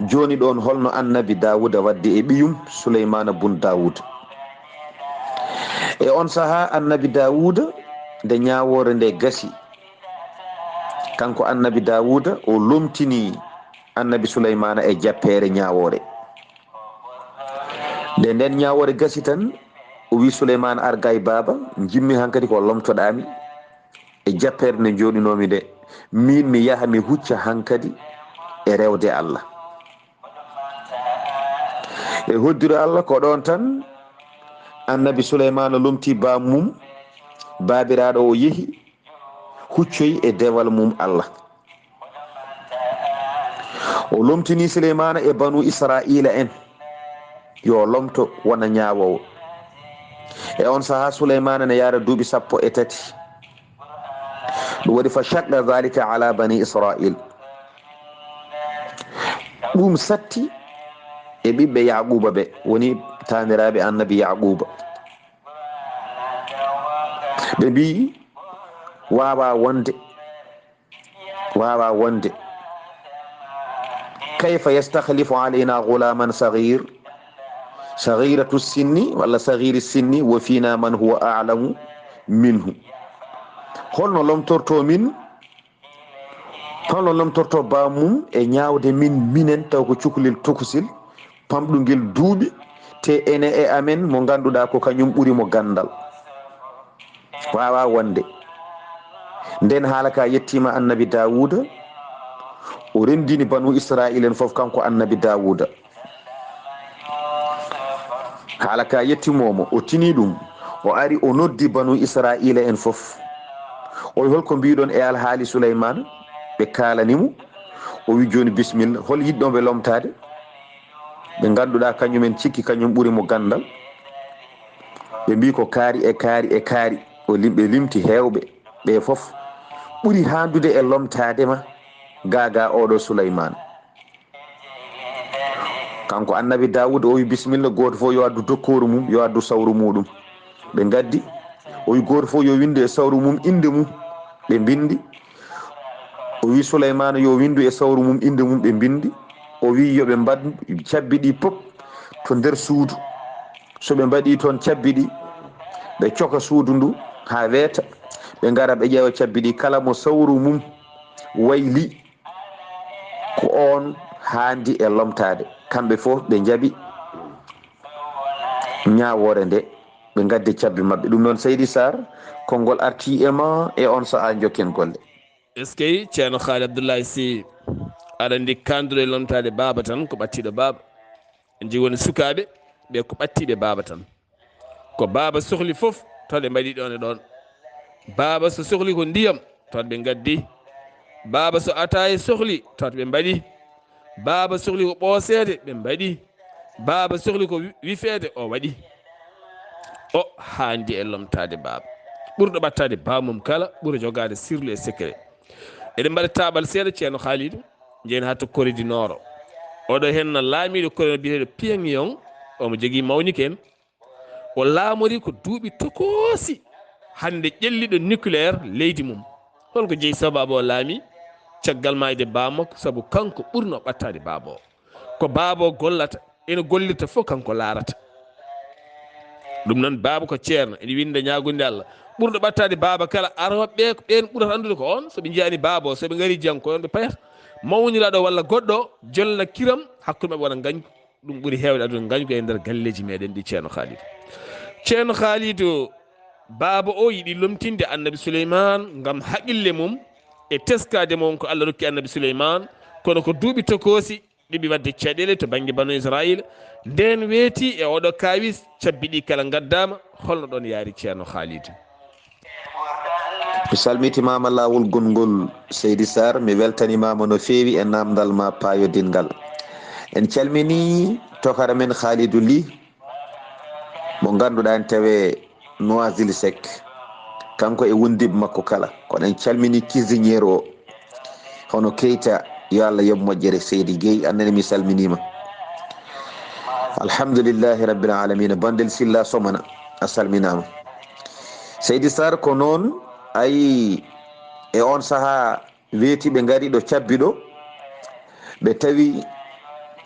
Jooni ɗoon, holno Annabi Daawuda waɗdi e ɓiyum Suleymaana bun Daawuda? E on sahaa, Annabi Daawuda, nde ñaawoore nde gasi, kanko Annabi Daawuda, o lomtini Annabi Suleymaana e jappeere ñaawoore. Nde nden ñaawoore gasi tan, o wi Suleymaana, "Ar gay baaba, njimmi hankadi ko lomtoɗaami e jappeere nde njooɗinoomi nde. Miin mi yaha mi hucca hankadi e rewde Allah." E hoddiro Allah ko ɗoon tan Annabi Suleymaana lomti baam mum, baabiraaɗo o yehi, puccoy e dewal mum Allah. O lomtini Suleymaana e banu Israa'iila en, yo lomto wona ñaawoowo. E on sahaa Suleymaana ne yaara duuɓi sappo e tati. Ɗum waɗi fa shaqqa dhalika ala bani Israa'iil. Ɗum satti e ɓiɓɓe Yaaquuba ɓe, woni taaniraaɓe annabi Yaaquuba. Ɓe mbi'i, waawaa wonde, waawaa wonde. Kayfa yastakhlifu alayna ghulaman saghir, saghiratu sinni walla saghiri sinni, wa fina man huwa a'lamu minhu. Holno lomtorto min, holno lomtorto baamum e ñaawde min, minen taw ko cukalel tokosil, pamɗungel duuɓi, te ene e amen mo ngannduɗaa ko kañum ɓuri mo ganndal? Waawaa wonde. Nden haala ka yettiima annabi Daawuda, o renndini banu Israa'iil en fof kanko annabi Daawuda. Haala ka yettimoomo, o tini ɗum, o ari o noddi banu Israa'iila en fof. O wi, "Holko mbiɗon e alhaali Suleymaana?" Ɓe kaalani mo. O wi, "Jooni bisimilla, hol yiɗɗo ɓe lomtaade? Ɓe ngannduɗaa kañumen cikki kañum ɓuri mo ganndal." Ɓe mbi, "Ko kaari e kaari e kaari." O lim-, ɓe limti heewɓe ɓe fof. "Ɓuri haandude e lomtaade ma gaagaa oɗo Suleymaana." Kanko annabi Daawuda o wi, "Bisimilla, gooto fof yo addu dokkooru mum, yo addu sawru muɗum." Ɓe ngaddi. O wi, "Gooto fof yo winndu e sawru mum innde mum." Ɓe mbinndi. O wi Suleymaana yo winndu e sawru mum innde mum, ɓe mbinndi. O wi yo ɓe mbad cabbi ɗi pop to nder suudu. So ɓe mbaɗi toon cabbi ɗi, ɓe coka suudu ndu haa weeta. Ɓe ngara ɓe ƴeewa cabbi ɗi, kala mo sawru mum wayli, ko oon haandi e lomtaade. Kamɓe fof ɓe njaɓi ñaawoore nde, ɓe ngaddi cabbi maɓɓe. Ɗum noon, Seydi Sarr, konngol artii e ma e on sahaa, njokken golle. Eskey, Ceerno Haali Abdullahi Sy, aɗa anndi kaanduɗo e lomtaade baaba tan ko ɓattiiɗo baaba. En njii woni sukaaɓe ɓe ko ɓattiiɓe baaba tan. Ko baaba sohli fof, taw ɓe mbaɗi ɗoon e ɗoon. Baaba so sohli ko ndiyam, taw ɓe ngaddi. Baaba so ataaye sohli, taw ɓe mbaɗi. Baaba sohli ko ɓooseede, ɓe mbaɗi. Baaba sohli ko wi-, wifeede, o waɗi. O haandi e lomtaade baaba. Ɓurɗo ɓattaade baaba mum kala, ɓura jogaade sirlu e secret. Eɗen mbaɗa taaɓal seeɗa, Ceerno Haalidu, njehen haa to Corée du Nord. Oɗo heen no laamiiɗo Corée biyeteeɗo Pyongyang, omo jogii mawnike en. O laamorii ko duuɓi tokoosi hannde ƴelliiɗo nucléaire leydi mum. Holko jeyi sababu o laami? Caggal maayde baaba makko, sabu kanko ɓurno ɓattaade baaba o. Ko baaba o gollata, ene gollirta fof kanko laarata. Ɗum noon, baaba ko ceerno, ene winnda ñaagunde Allah. Ɓurɗo ɓattaade baaba kala, arooɓe ɓe, ko ɓeen ɓurata anndude ko oon. So ɓe njiyaani baaba o, so ɓe ngarii janngo, ko oon ɓe payata. Mawniraaɗo walla goɗɗo o, jolna kiram, hakkunde maɓɓe wona ngañgu. Ɗum ɓuri heewde aduna ngañgu e nder galleeji meeɗen ɗi, Ceerno Haalidu. Ceerno Haalidu, baaba o yiɗi lomtinde Annabi Suleymaan ngam haqille mum e teskaade mum ko Allah rokki AnnabiSuleymaan, kono ko duuɓi tokoosi, ɗiɓi waɗde caɗeele to bannge Banu Israayiila. Ndeen weeti e oɗo kaawis, cabbi ɗi kala ngaddaama, holno ɗoon yaari, Ceerno Haalidu? Mi salmitimaama laawol gonngol, Seydi Sarr, mi weltanimaama no feewi e naamndal ma paayodinngal. En calminii tokara men Haalidu Lih, mo ngannduɗaa en tawee Noisy-le-Sec, kanko e wondiiɓe makko kala. Kono en calminii cuisinier o, hono Keita, yo Allah yoɓ moƴƴere. Seydi Gueye, aan nene mi salminiima. Alhamdulillahi Rabbil Alamina. Bandel Silla Somana, a salminaama. Seydi Sarr, ko noon, ayi, e oon sahaa, weeti ɓe ngari ɗo cabbi ɗo, ɓe tawi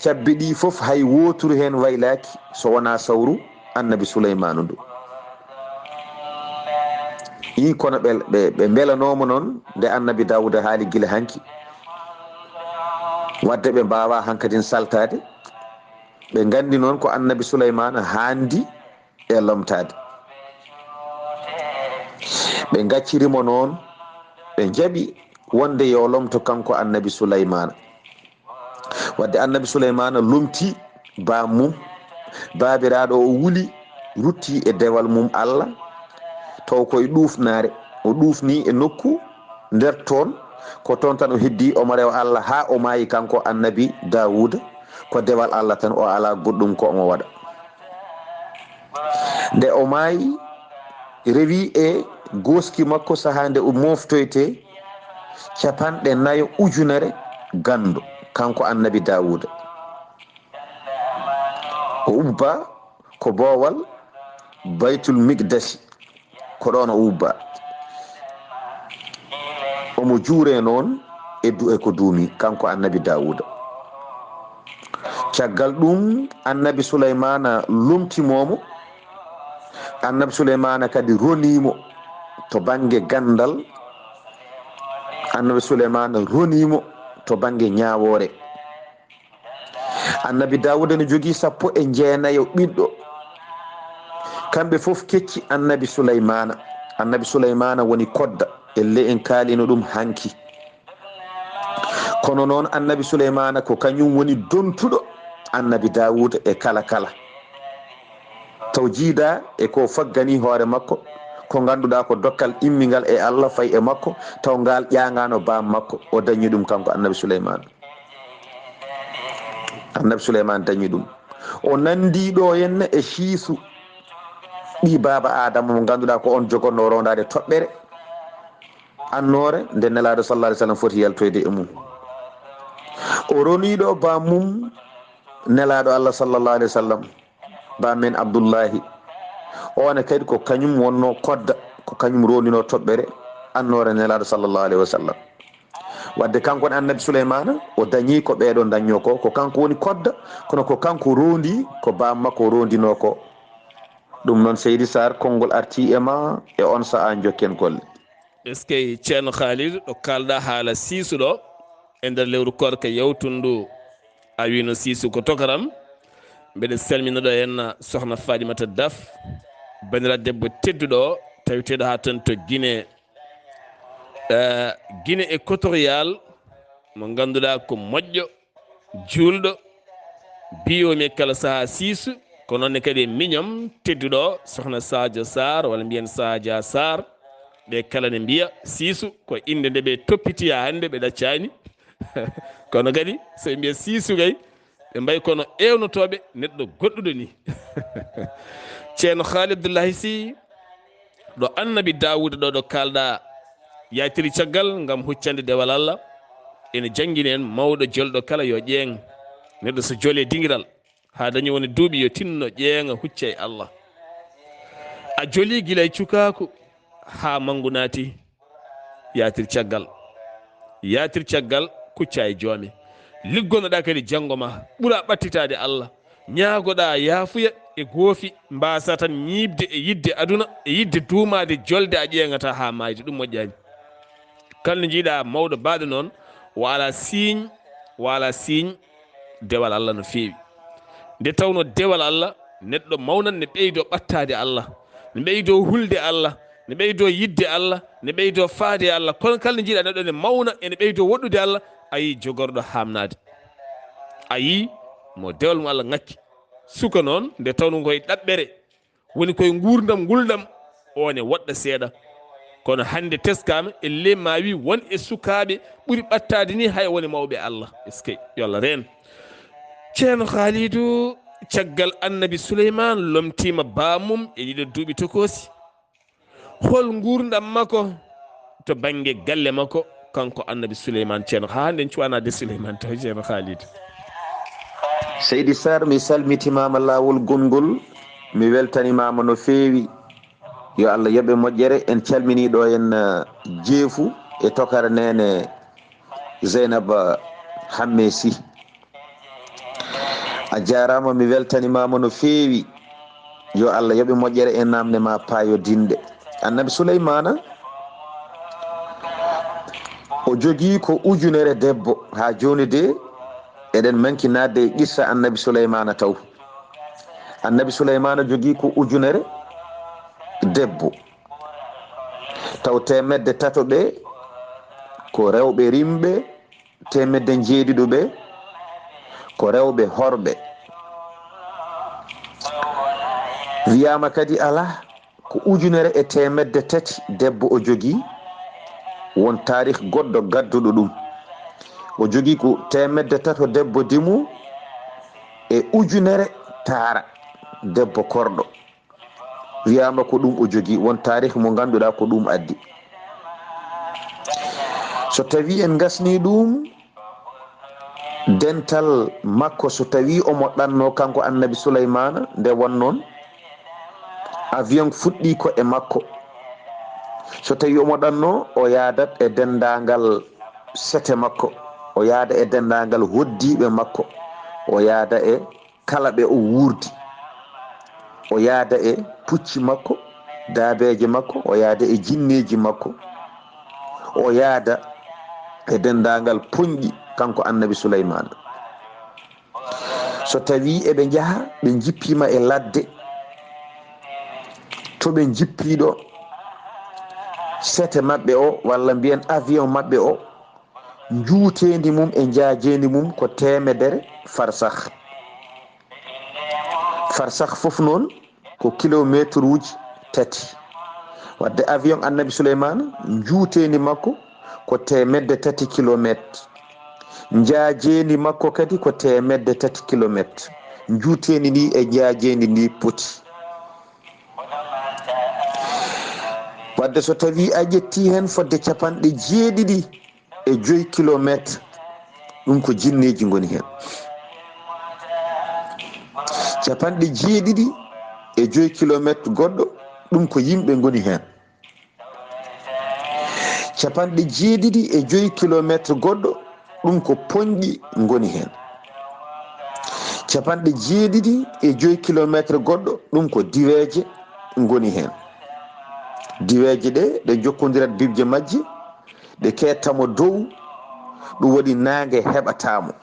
cabbi ɗi fof hay wooturu heen waylaaki so wonaa sawru Annabi Suleymaanu ndu. Ii, kono ɓe, ɓe, ɓe mbelanooma noon nde Annabi Daawuda haali gila hanki. Wadde ɓe mbaawaa hankadin saltaade. Ɓe nganndi noon ko Annabi Suleymaana haandi e lomtaade. Ɓe ngacciri mo noon, ɓe njaɓi wonde yo lomto kanko Annabi Sulaymaana. Wadde Annabi Sulaymaana lomti baam mum, baabiraaɗo o wuli, rutti e dewal mum Allah, taw koye ɗuufnaare, o ɗuufni e nokku nder toon, ko toon tan o heddi, omo rewa Allah haa o maayi, kanko annabi Daawuda. Ko dewal Allah tan, o alaa goɗɗum ko omo waɗa. Nde o maayi, rewi e gooski makko sahaa nde o mooftoytee capanɗe nayo ujunere ganndo, kanko annabi Daawuda. O ubba ko boowal Baytul Miqdasi, ko ɗoon o ubba. Omo juure noon e du-, e ko duumi, kanko annabi Daawuda. Caggal ɗum, annabi Suleymaana lomtimoo mo. Annabi Suleymaana kadi ronii mo to bannge ganndal. Annabi Suleymaana ronii mo to bannge ñaawoore. Annabi Daawuda no jogii sappo e jeenayo ɓiɗɗo. Kamɓe fof kecci annabi Suleymaana. Annabi Suleymaana woni kodda. Ellee, en kaalino ɗum hanki. Kono noon, annabi Suleymaana ko kañum woni dontuɗo annabi Daawuda e kala kala. Taw jiidaa e ko faggani hoore makko, ko ngannduɗaa ko dokkal immingal e Allah fay e makko, taw ngaal ƴaŋaano baam makko, o dañi ɗum kanko annabi Suleymaana. Annabi Suleymaana dañi ɗum. O nanndi ɗo henna e Siisu, ɓii baaba Aadama mo ngannduɗaa ko on jogotnoo roondaade toɓɓere, annoore nde Nelaaɗo sallallahu alaihi wasallam foti yaltoyde e mum. O ronii ɗo baam mum Nelaaɗo Allah sallallahu alaihi wasallam, baam men Abdullahi. Oon kadi ko kañum wonnoo kodda, ko kañum rondinoo toɓɓere annoore Nelaaɗo sallallahu alaihi wasallam. Wadde kanko ne annabi Suleymaana, o dañii ko ɓeeɗo dañnoo ko, ko kanko woni kodda, kono ko kanko rondi ko baam makko rondinoo ko. Ɗum noon, Seydi Sarr, konngol artii e ma e on sahaa, njokken golle. Eskey, Ceerno Khalidou, ɗo kaalɗaa haala Siisu ɗo, e nder lewru koorka yawtundu, a wiino Siisu ko tokaram. Mbeɗa salmina ɗo henna Sohna Fatimata Daf, banndiraa debbo tedduɗo, tawiteeɗo haa toon to Guinée. Eh, Guinée Équatoriale, mo ngannduɗaa ko moƴƴo, juulɗo, biyomi kala sahaa Siisu, ko noon ne kadi e miñam tedduɗo, Sohna Sadio Sarr, walla mbiyen Sadia Sarr. Ɓe kala ne mbiya Siisu, ko innde nde ɓe toppiti haa hannde, ɓe ɗaccaani. Kono kadi, so ɓe mbiya Siisu kay, ɓe mbayi kono ewnotooɓe neɗɗo goɗɗuɗo ni. Ceerno Khalid Abdullahi Sy, ɗo annabi Daawuda ɗo, ɗo kaalɗaa, yaltiri caggal ngam huccande dewal Allah. Ene janngini en mawɗo jolɗo kala yo ƴeeŋ. Neɗɗo so jole dingiral, haa dañi woni duuɓi, yo tinno ƴeeŋa hucca e Allah. A joli gila e cukaaku haa manngu naati. Yaltir caggal. Yaltir caggal, kucca e joome. Liggonoɗaa kadi janngo ma, ɓura ɓattitaade Allah. Ñaagoɗaa yaafuya e goofi, mbaasa tan ñiiɓde e yiɗde aduna, e yiɗde duumaade jolde a ƴeeŋataa haa maayde. Ɗum moƴƴaani. Kala nde njiiɗaa mawɗo baaɗo noon, o alaa siiñ, o alaa siiñ, dewal Allah no feewi. Nde tawnoo dewal Allah, neɗɗo mawnan ne ɓeydoo ɓattaade Allah, ne ɓeydoo hulde Allah, ne ɓeydoo yiɗde Allah, ne ɓeydoo faade e Allah. Kono kala nde njiiɗaa neɗɗo ne mawna, ene ɓeydoo woɗɗude Allah, a yii jogorɗo haamnaade. A yii mo dewal mum Allah ŋakki. Suka noon, nde tawnoo koye ɗaɓɓere, woni koye nguurndam ngulɗam, o ne woɗɗa seeɗa. Kono hannde teskaama, ellee ma wi won e sukaaɓe ɓuri ɓattaade ni, hay won e mawɓe Allah. Eskey, yo Allah reen. Ceerno Khalidou, caggal annabi Suleymaan lomtiima baamum e ɗiɗo duuɓi tokoosi. Hol nguurndam makko to bannge galle makko, kanko annabi Suleymaan, Ceerno? Haa hannde en cuwanaade Suleymaan taw, Ceerno Khalidou. Seydi Sarr, mi salmitimaama laawol gonngol, mi weltanimaama no feewi. Yo Allah yoɓe moƴƴere. En calminii ɗo en, eh, Jeefu e tokara neene Zeynaba Hamme Sy. A jaaraama, mi weltanimaama no feewi. Yo Allah yoɓe moƴƴere e naamne ma paayodinɗe. Annabi Suleymaana, o jogii ko ujunere debbo. Haa jooni de, eɗen manki naatde e qissa annabi Suleymaana taw. Annabi Suleymaana jogii ko ujunere debbo. Taw teemedde tato ɓe ko rewɓe rimɓe, teemedde njeeɗiɗo ɓe ko rewɓe horɓe. Wiyaama kadi alaa ko ujunere e teemedde tati debbo o jogii. Won taarih goɗɗo gadduɗo ɗum. O jogii ko teemedde tato debbo dimu e ujunere taara debbo korɗo. Wiyaama ko ɗum o jogii, won taarih mo ngannduɗaa ko ɗum addi. So tawii en ngasnii ɗum, dental makko, so tawii omo ɗanno kanko Annabi Sulaymaana, nde won noon, avion fuɗɗii ko e makko. So tawii omo ɗanno, o yaadat e denndaangal sete makko, o yaada e denndaangal hoddiiɓe makko, o yaada e kala ɓe o wuurdi, o yaada e pucci makko, daabeeje makko, o yaada e jinneeji makko, o yaada e denndaangal poñɗi kanko Annabi Sulaymaana. So tawii eɓe njaha, ɓe njippiima e ladde, to ɓe njippii ɗo, sete maɓɓe o, walla mbiyen avion maɓɓe o, njuuteendi mum e njaajeendi mum ko teemedere farsakh. Farsakh fof noon ko kilomeetruuji tati. Wadde avion Annabi Suleymaana, njuuteendi makko ko teemedde tati kilomeet. Njaajeendi makko kadi ko teemedde tati kilomeet. Njuuteendi ndi e njaajeendi ndi poti. Wadde so tawii a ƴettii heen fodde capanɗe jeeɗiɗi e joy kilomeet, ɗum ko jinneeji ngoni heen. Capanɗe jeeɗiɗi e joy kilomeet goɗɗo, ɗum ko yimɓe ngoni heen. Capanɗe jeeɗiɗi e joy kilomeet goɗɗo, ɗum ko poñɗi ngoni heen. Capanɗe jeeɗiɗi e joy kilomeet goɗɗo, ɗum ko diweeje ngoni heen. Diweeje ɗe, ɗe njokkondirat bibje majje, ɗe keettamo dow, ɗum waɗi naange heɓataamo.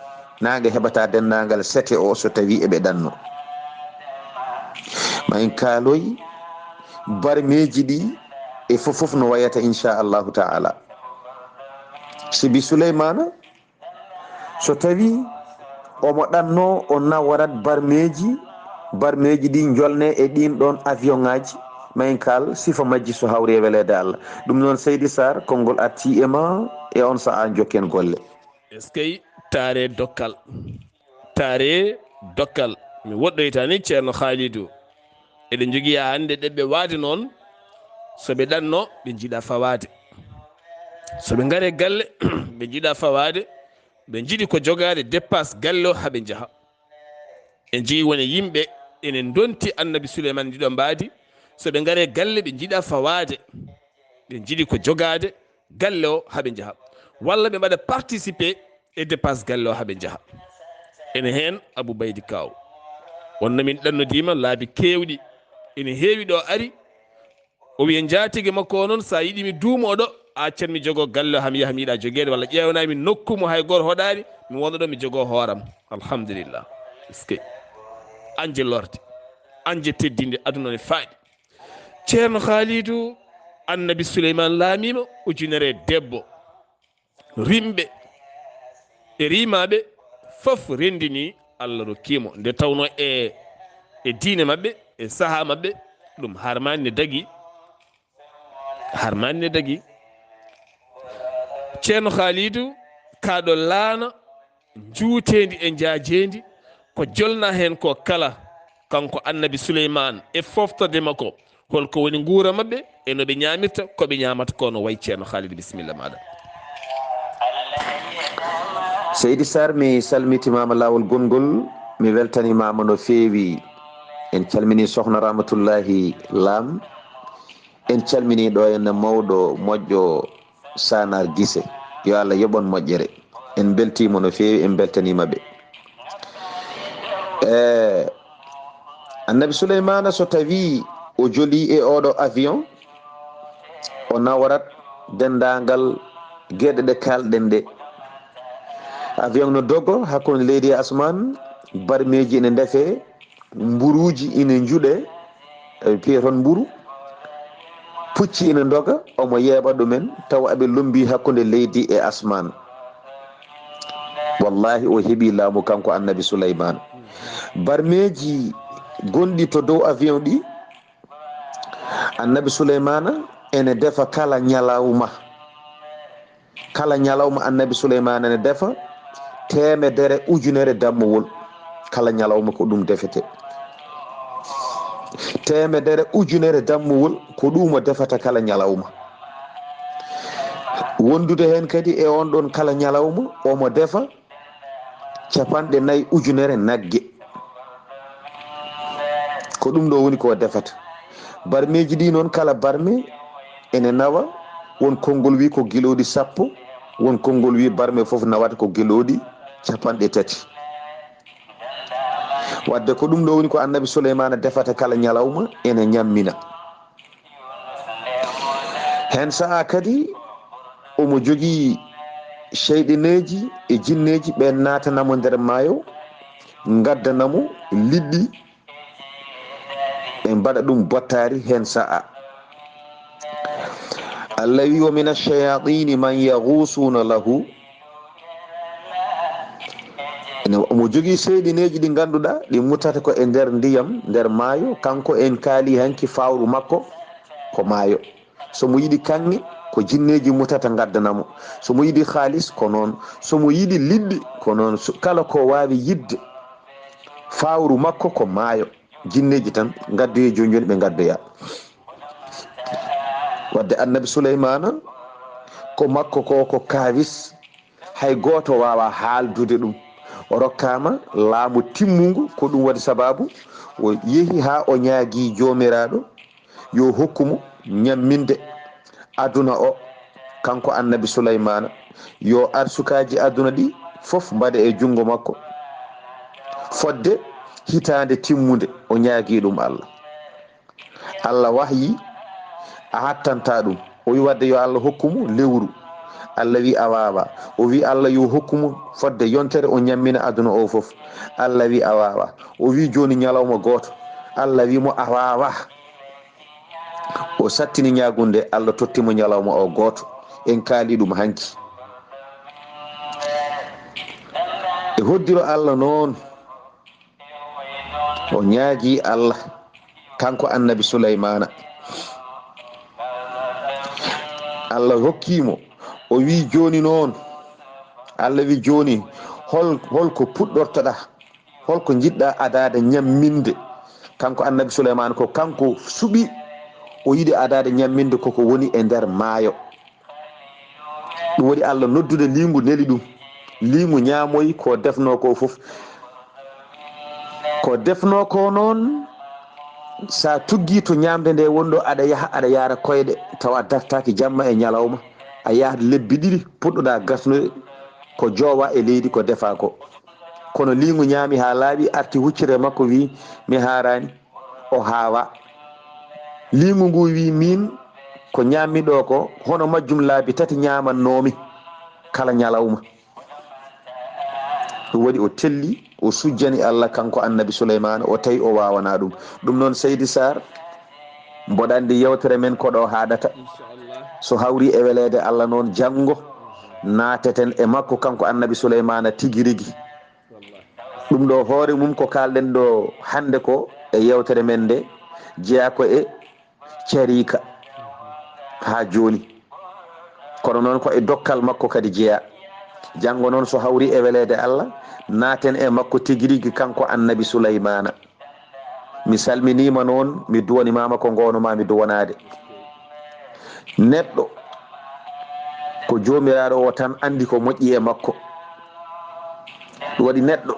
Naange heɓata denndaangal sete o so tawii eɓe ɗanno. Ma en kaaloy barmeeji ɗi e fof fof no wayata, inchallahu taala. Sibi Suleymaana, so tawii omo ɗanno o nawarat barmeeji, barmeeji ɗi njolne e ɗin ɗon avion ŋaaji, ma en kaal sifa majji so hawri e weleede Allah. Ɗum noon, Seydi Sarr, konngol artii e ma e on sahaa, njokken golle. Eskey, taare dokkal. Taare dokkal. Mi woɗɗoytaani Ceerno Khalidou. Eɗen njogii haa hannde ɗeɓɓe waade noon. So ɓe ɗanno, ɓe njiɗa fawaade. So ɓe ngare galle, ɓe njiɗa fawaade. Ɓe njiɗi ko jogaade dépasse galle o haa ɓe njaha. En njii wone yimɓe ene ndonti Annabi Suleyman ndiɗo mbaadi. So ɓe ngare galle, ɓe njiɗa fawaade. Ɓe njiɗi ko jogaade galle o haa ɓe njaha. Walla ɓe mbaɗa participer e dépasse galle o haa ɓe njaha. Ene heen Abou Baydi Kaaw. Wonno min ɗannodiima laabi keewɗi. Ene heewi ɗo ari. O wiya njaatige makko o noon, so a yiɗi mi duumo ɗo, a accan mi jogo galle o, haa mi yaha mi yiɗa jogeede, walla ƴeewana mi nokku mo hay gooto hoɗaani, mi wona ɗo mi jogo hooram. Alhamdulillah. Eskey. Anje lorde. Anje teddinde aduna ne faaɗi. Ceerno Khalidou, Annabi Suleyman laamiima ujunere debbo. Rimɓe e rimaaɓe fof renndini Allah rokkii mo. Nde tawnoo e, e diine maɓɓe, e sahaa maɓɓe, ɗum harmaani ne dagi. Harmaani ne dagi. Ceerno Khalidou, kaa ɗo laana njuuteendi e njaajeendi, ko jolna heen ko kala, kanko Annabi Suleyman e foftorde makko, holko woni nguura maɓɓe e no ɓe ñaamirta, ko ɓe ñaamata ko no wayi. Ceerno Khalidou, bisimilla maaɗa. Seydi Sarr, mi salmitimaama laawol gonngol, mi weltanimaama no feewi. En calmini Sohna Ramatullahi Lam, en calmini ɗo henne mawɗo moƴƴo Sanar Gise, yo Allah yoɓ on moƴƴere. En mbeltiima no feewi, en mbeltaniima ɓe. E, Annabi Suleymaana, so tawii o jolii e oɗo avion, o nawarat denndaangal geɗe ɗe kaalɗen ɗe. Avion no dogo hakkunde leydi e asmaan, barmeeji ene ndefee, mburuuji ina njuɗee, e piya toon mburu, pucci ina ndoga, omo yeeɓa ɗumen, tawa aɓe lombii hakkunde leydi e asmaan. Wallahi, o heɓii laamu kanko Annabi Suleymaan. Barmeeji gonɗi to dow avion ɗi, Annabi Suleymaana ene defa kala ñalawma. Kala ñalawma Annabi Suleymaana ne defa teemedere ujunere dammuwol. Kala ñalawma ko ɗum defete. Teemedere ujunere dammuwol ko ɗum o defata kala ñalawma. Wondude heen kadi e on ɗon kala ñalawma omo defa capanɗe nayi ujunere nagge. Ko ɗum ɗo woni ko defata. Barmeeji ɗi noon kala barme ene nawa, won konngol wi ko gilooɗi sappo, won konngol wi barme fof nawata ko gilooɗi capanɗe tati. Wadde ko ɗum ɗo woni ko Annabi Suleymaana defata kala ñalawma ene ñammina. Heen sa'a kadi omo jogii seyɗineeji e jinneeji ɓe naatana mo nder maayo, ngaddana mo liɗɗi, ɓe mbaɗa ɗum bottaari heen sa'a. Allah wi, "Wa mina shayatini man yaghusuna lahu." Ene, omo jogii seyɗineeji ɗi ngannduɗaa ɗi mutata ko e nder ndiyam, nder maayo, kanko en kaali hanki fawru makko ko maayo. So mo yiɗi kaŋŋe, ko jinneeji mutata ngaddana mo. So mo yiɗi kaalis, ko noon. So mo yiɗi liɗɗi, ko noon. So, kala ko waawi yiɗde fawru makko ko maayo. Jinneeji tan ngaddoye jooni jooni ɓe ngaddoya. Wadde Annabi Suleymaana ko makko ko, ko kaawis, hay gooto waawaa haaldude ɗum. O rokkaama laamu timmungu, ko ɗum waɗi sabaabu o yehi haa o ñaagii Joomiraaɗo yo hokku mo ñamminde aduna o, kanko Annabi Suleymaana, yo arsukaaji aduna ɗi fof mbaɗe e junngo makko. Fodde hitaande timmunde, o ñaagii ɗum Allah. Allah wahyi, a hattantaa ɗum. O wi wadde yo Allah hokku mo lewru. Allah wi a waawaa. O wi Allah yo hokku mo fodde yontere o ñammina aduna o fof. Allah wi a waawaa. O wi jooni ñalawma gooto. Allah wi mo a waawaa. O sattini ñaagunde, Allah totti mo ñalawma o gooto. En kaali ɗum hanki. E hoddiro Allah noon, o ñaagii Allah, kanko Annabi Suleymaana. Allah hokkii mo, o wii jooni noon, Allah wii jooni, hol, hol ko puɗɗortoɗaa? Hol ko njiɗɗaa adaade ñamminde? Kanko Annabi Suleymaana ko kanko suɓi, o yiɗi adaade ñamminde koko woni e nder maayo. Ɗum waɗi Allah noddude liingu neli ɗum. Liingu ñaamoyi ko defnoo ko fof. Ko defnoo ko noon, so a tuggii to ñaamde nde woni ɗo, aɗa yaha, aɗa yaara koyɗe, tawa a dartaaki jamma e ñalawma. A yahat lebbi ɗiɗi, puɗɗoɗaa gasnude ko joowa e leydi ko defaa ko. Kono liingu ñaami haa laaɓi, arti huccita e makko, wii, "Mi haaraani." O haawa. Liingu ngu wii, "Miin ko ñaammi ɗo ko hono majjum laabi tati ñaamannoomi kala ñalawma." Ɗum waɗi o telli, o sujjani Allah kanko Annabi Suleymaana, o tawi o waawanaa ɗum. Ɗum noon, Seydi Saar, mboɗo anndi yewtere men ko ɗo haadata. So hawri e weleede Allah noon, janngo naateten e makko kanko Annabi Suleymaana tigi rigi. Ɗum ɗo hoore mum ko kaalɗen ɗo hannde ko e yewtere men nde jeyaa ko e cariika haa jooni. Kono noon ko e dokkal makko kadi jeyaa. Janngo noon so hawri e weleede Allah, naaten e makko tigi rigi kanko Annabi Suleymaana. Mi salminiima noon, mi duwanimaama ko ngoowno-maa mi duwanaade. Neɗɗo ko Joomiraaɗo o tan anndi ko moƴƴi e makko. Ɗum waɗi neɗɗo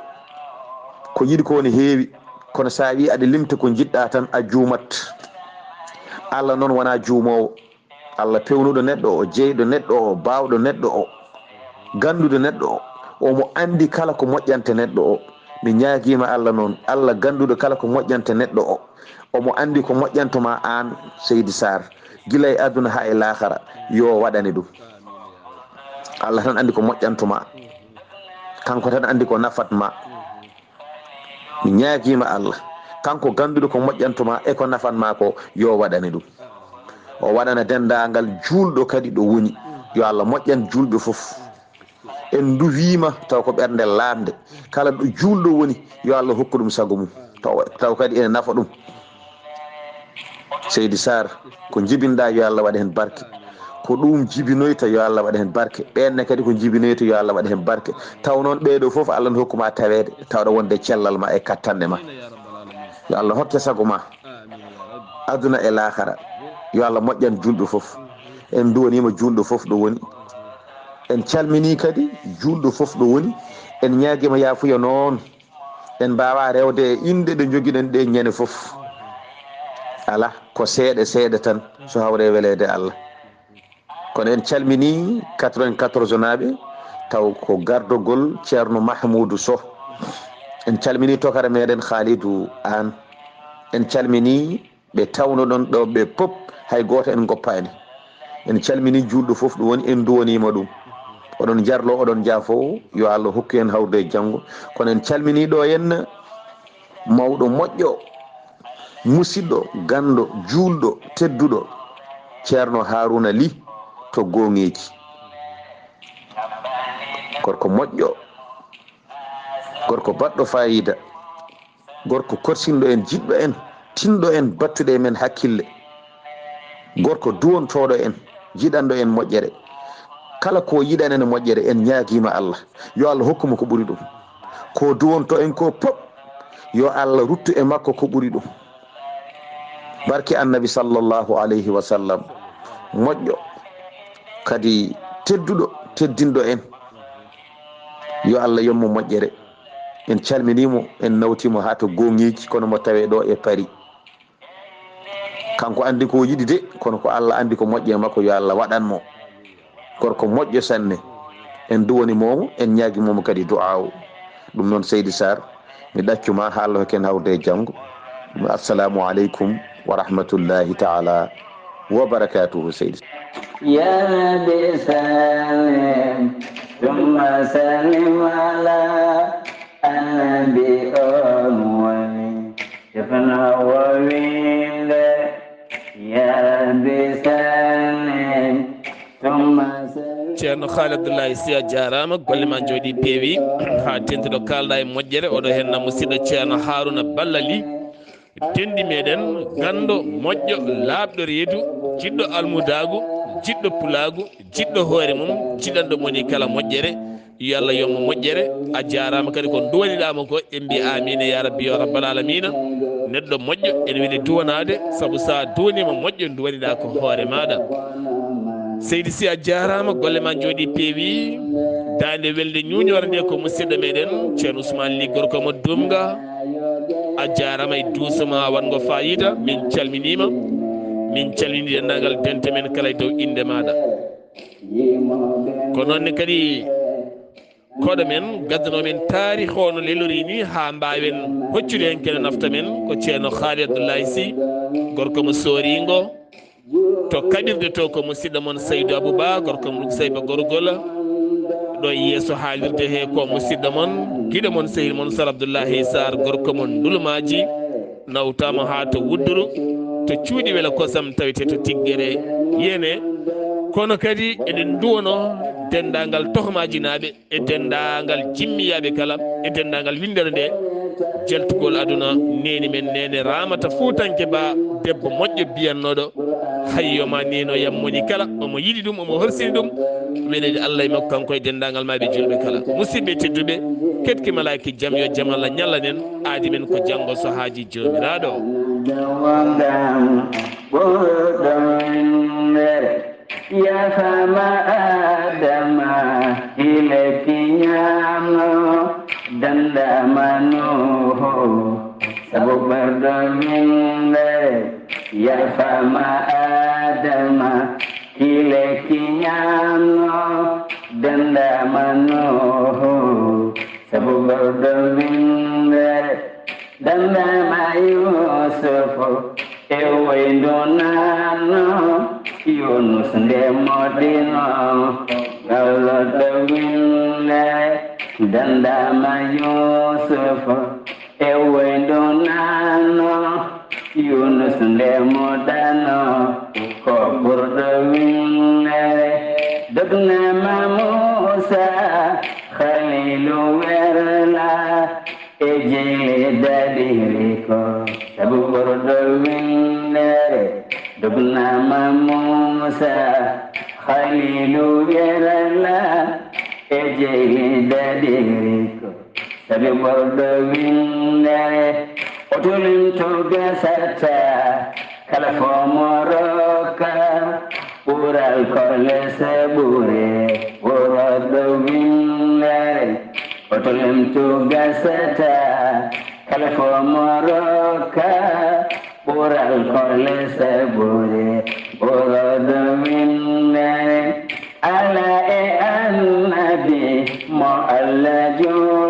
ko yiɗi ko ne heewi, kono so a wii aɗa limta ko njiɗɗaa tan a juumat. Allah noon wonaa juumoowo. Allah pewnuɗo neɗɗo o, jeyɗo neɗɗo o, baawɗo neɗɗo o, gannduɗo neɗɗo o, omo anndi kala ko moƴƴanta neɗɗo o. Mi ñaagiima Allah noon, Allah gannduɗo kala ko moƴƴanta neɗɗo o, omo anndi ko moƴƴanta ma aan, Seydi Saar, gila e aduna haa e laakara, yo waɗane ɗum. Allah tan anndi ko moƴƴanta ma. Kanko tan anndi ko nafat ma. Mi ñaagiima Allah, kanko gannduɗo ko moƴƴanta ma e ko nafan ma ko, yo waɗane ɗum. O waɗana denndaangal juulɗo kadi ɗo woni. Yo Allah moƴƴan juulɓe fof. En nduwiima taw ko ɓernde laaɓnde. Kala ɗo juulɗo woni, yo Allah hokku ɗum sago mum. Taw, taw kadi ene nafa ɗum. Seydi Saar, ko njibinɗaa, yo Allah waɗ heen barke. Ko ɗum jibinoyta, yo Allah waɗ heen barke. Ɓeen ne kadi ko jibinoyta, yo Allah waɗ heen barke. Taw noon ɓee ɗoo fof Allah ne hokkuma taweede, tawɗo wonde cellal ma e kattanɗe ma. Yo Allah hokke sago ma, aduna e laakara. Yo Allah moƴƴan juulɓe fof. En nduwaniima juulɗo fof ɗo woni. En calminii kadi juulɗo fof ɗo woni. En ñaagiima yaafuya noon. En mbaawaa rewde e inɗe ɗe njogiɗen ɗe ñande fof. Alaa, ko seeɗa seeɗa tan, so hawre weleede Allah. Kono en calminii quatre-vingt-quatorze naaɓe, taw ko gardogol Ceerno Mahmuudu Soh. En calminii tokara meɗen Khalidou Aan. En calminii ɓe tawno ɗon ɗo ɓe pop, hay gooto en ngoppaani. En calminii juulɗo fof ɗo woni, en nduwaniima ɗum. Oɗon njarlo, oɗon njaafo, yo Allah hokku en hawrude e janngo. Kono en calminii ɗo henna mawɗo moƴƴo, musidɗo, ganndo, juulɗo, tedduɗo, Ceerno Haaruna Lih to Gooŋeeji. Gorko moƴƴo, gorko baɗɗo faayiida, gorko korsinɗo en, jiɗɗo en, tinɗo en, battuɗo e men hakkille, gorko duwontooɗo en, jiɗanɗo en moƴƴere. Kala ko yiɗanen moƴƴere, en ñaagiima Allah, yo Allah hokku mo ko ɓuri ɗum. Ko duwonto en ko pop, yo Allah ruttu e makko ko ɓuri ɗum. Barke Annabi sallallahu alayhi wa sallam, moƴƴo, kadi tedduɗo, teddinɗo en. Yo Allah yommo moƴƴere. En calminii mo, en nawtii mo haa to Gooŋeeji, kono mo tawee ɗo e Paris. Kanko anndi ko o yiɗi de, kono ko Allah anndi ko moƴƴi e makko, yo Allah waɗan mo. Gorko moƴƴo sanne. En duwanii mo, en ñaagii mo kadi du'aaw. Ɗum noon, Seydi Sarr, mi ɗaccu ma haa Allah hokke en hawrude e janngo. Ɗum, assalamu aleykum wa rahmatullahi taala wa barakatuhu, Seydi. يا رب سلم ثم سلم على النبي أول. Ceerno Haali Abdullahi Sy, a jaaraama, golle ma njooɗii peewi. Haa tenti ɗo kaalɗa e moƴƴere, oɗo henna musidɗo Ceerno Haaruna Balla Lih, denɗi meɗen, ganndo, moƴƴo, laaɓɗo reedu, jiɗɗo almudaagu, jiɗɗo pulaagu, jiɗɗo hoore mum, jiɗanɗo moni kala moƴƴere. Yo Allah yommo moƴƴere. A jaaraama kadi ko nduwaniɗaa mo ko, en mbi aamiina ya rabbi yo rabbal aalamiina. Neɗɗo moƴƴo ene weli duwanaade, sabu so a duwaniima moƴƴo nduwaniɗaa ko hoore maaɗa. Seydi Sy, a jaaraama, golle ma njooɗii peewi. Daande welde ñuuñoore nde ko musidɗo meɗen Ceerno Ousmane Lih, gorko mo Dumga. A jaaraama e duuso ma waɗngo faayiida. Min calminiima. Min calminii denndaangal dente men kala e dow innde maaɗa. Ko noon ne kadi koɗo men gaddanoo men taarikh o no lelorii ni haa mbaawen hoccude heen kene nafta men ko Ceerno Haali Abdullahi Sy, gorko mo Sooringo. To kaɓirɗe to ko musidɗo mon Saydou Abouba, gorko mo Sayba Gorgol. Ɗo e yeeso haalirde he ko musidɗo mon, giɗo mon, sehil mon Sar Abdullahi Sarr, gorko mon Ndulmaaji. Nawtaama haa to Wudduru, to cuuɗi Wela Kosam, tawetee to Tiggere Yene. Kono kadi eɗen nduwano denndaangal tohmaajinaaɓe e denndaangal jimmiyaaɓe kala e denndaangal winndere nde. Jaltugol aduna neeni men, neene Raamata Fuutanke Ba, debbo moƴƴo biyannooɗo, hayyo ma neeno yam moni kala, omo yiɗi ɗum, omo horsini ɗum. Weleede Allah e makko, kanko e denndaangal maaɓe juulɓe kala. Musidɓe tedduɓe, ketki malaaki jam, yo jam Allah ñallanen, aadi men ko janngo so haaji Joomiraaɗo. Ɓurɗo winndere. Yaafama Adama, hile kiñaano, dandama Nuuhu, sabu ɓurɗo winndere. Yaafama Adama, hile kiñaano, dandama Nuuhu, sabu ɓurɗo winndere. Dandama Yuusufu, e woyndu naanno, Yunus nde moɗino, ngal ɗo winndere. Dandama Yuusufu, e woyndu naanno, Yunus nde moɗano, ko ɓurɗo winndere. Dognama Muusa, Khaliilu werla, e jeyli daɗiri ko, sabu ɓurɗo winndere. Dognama Muusa, Haliilu Yerala e Jeyli Daɗiri ko sabi ɓorɗo winndere. O tulinto gasata kala fo mo rokka ɓural korle se ɓure ɓuroɗo winndere. O tulinto gasata kala fo mo rokka ɓural korle se ɓure ɓuroɗo winndere. Ala e annabi mo Allah jooɗi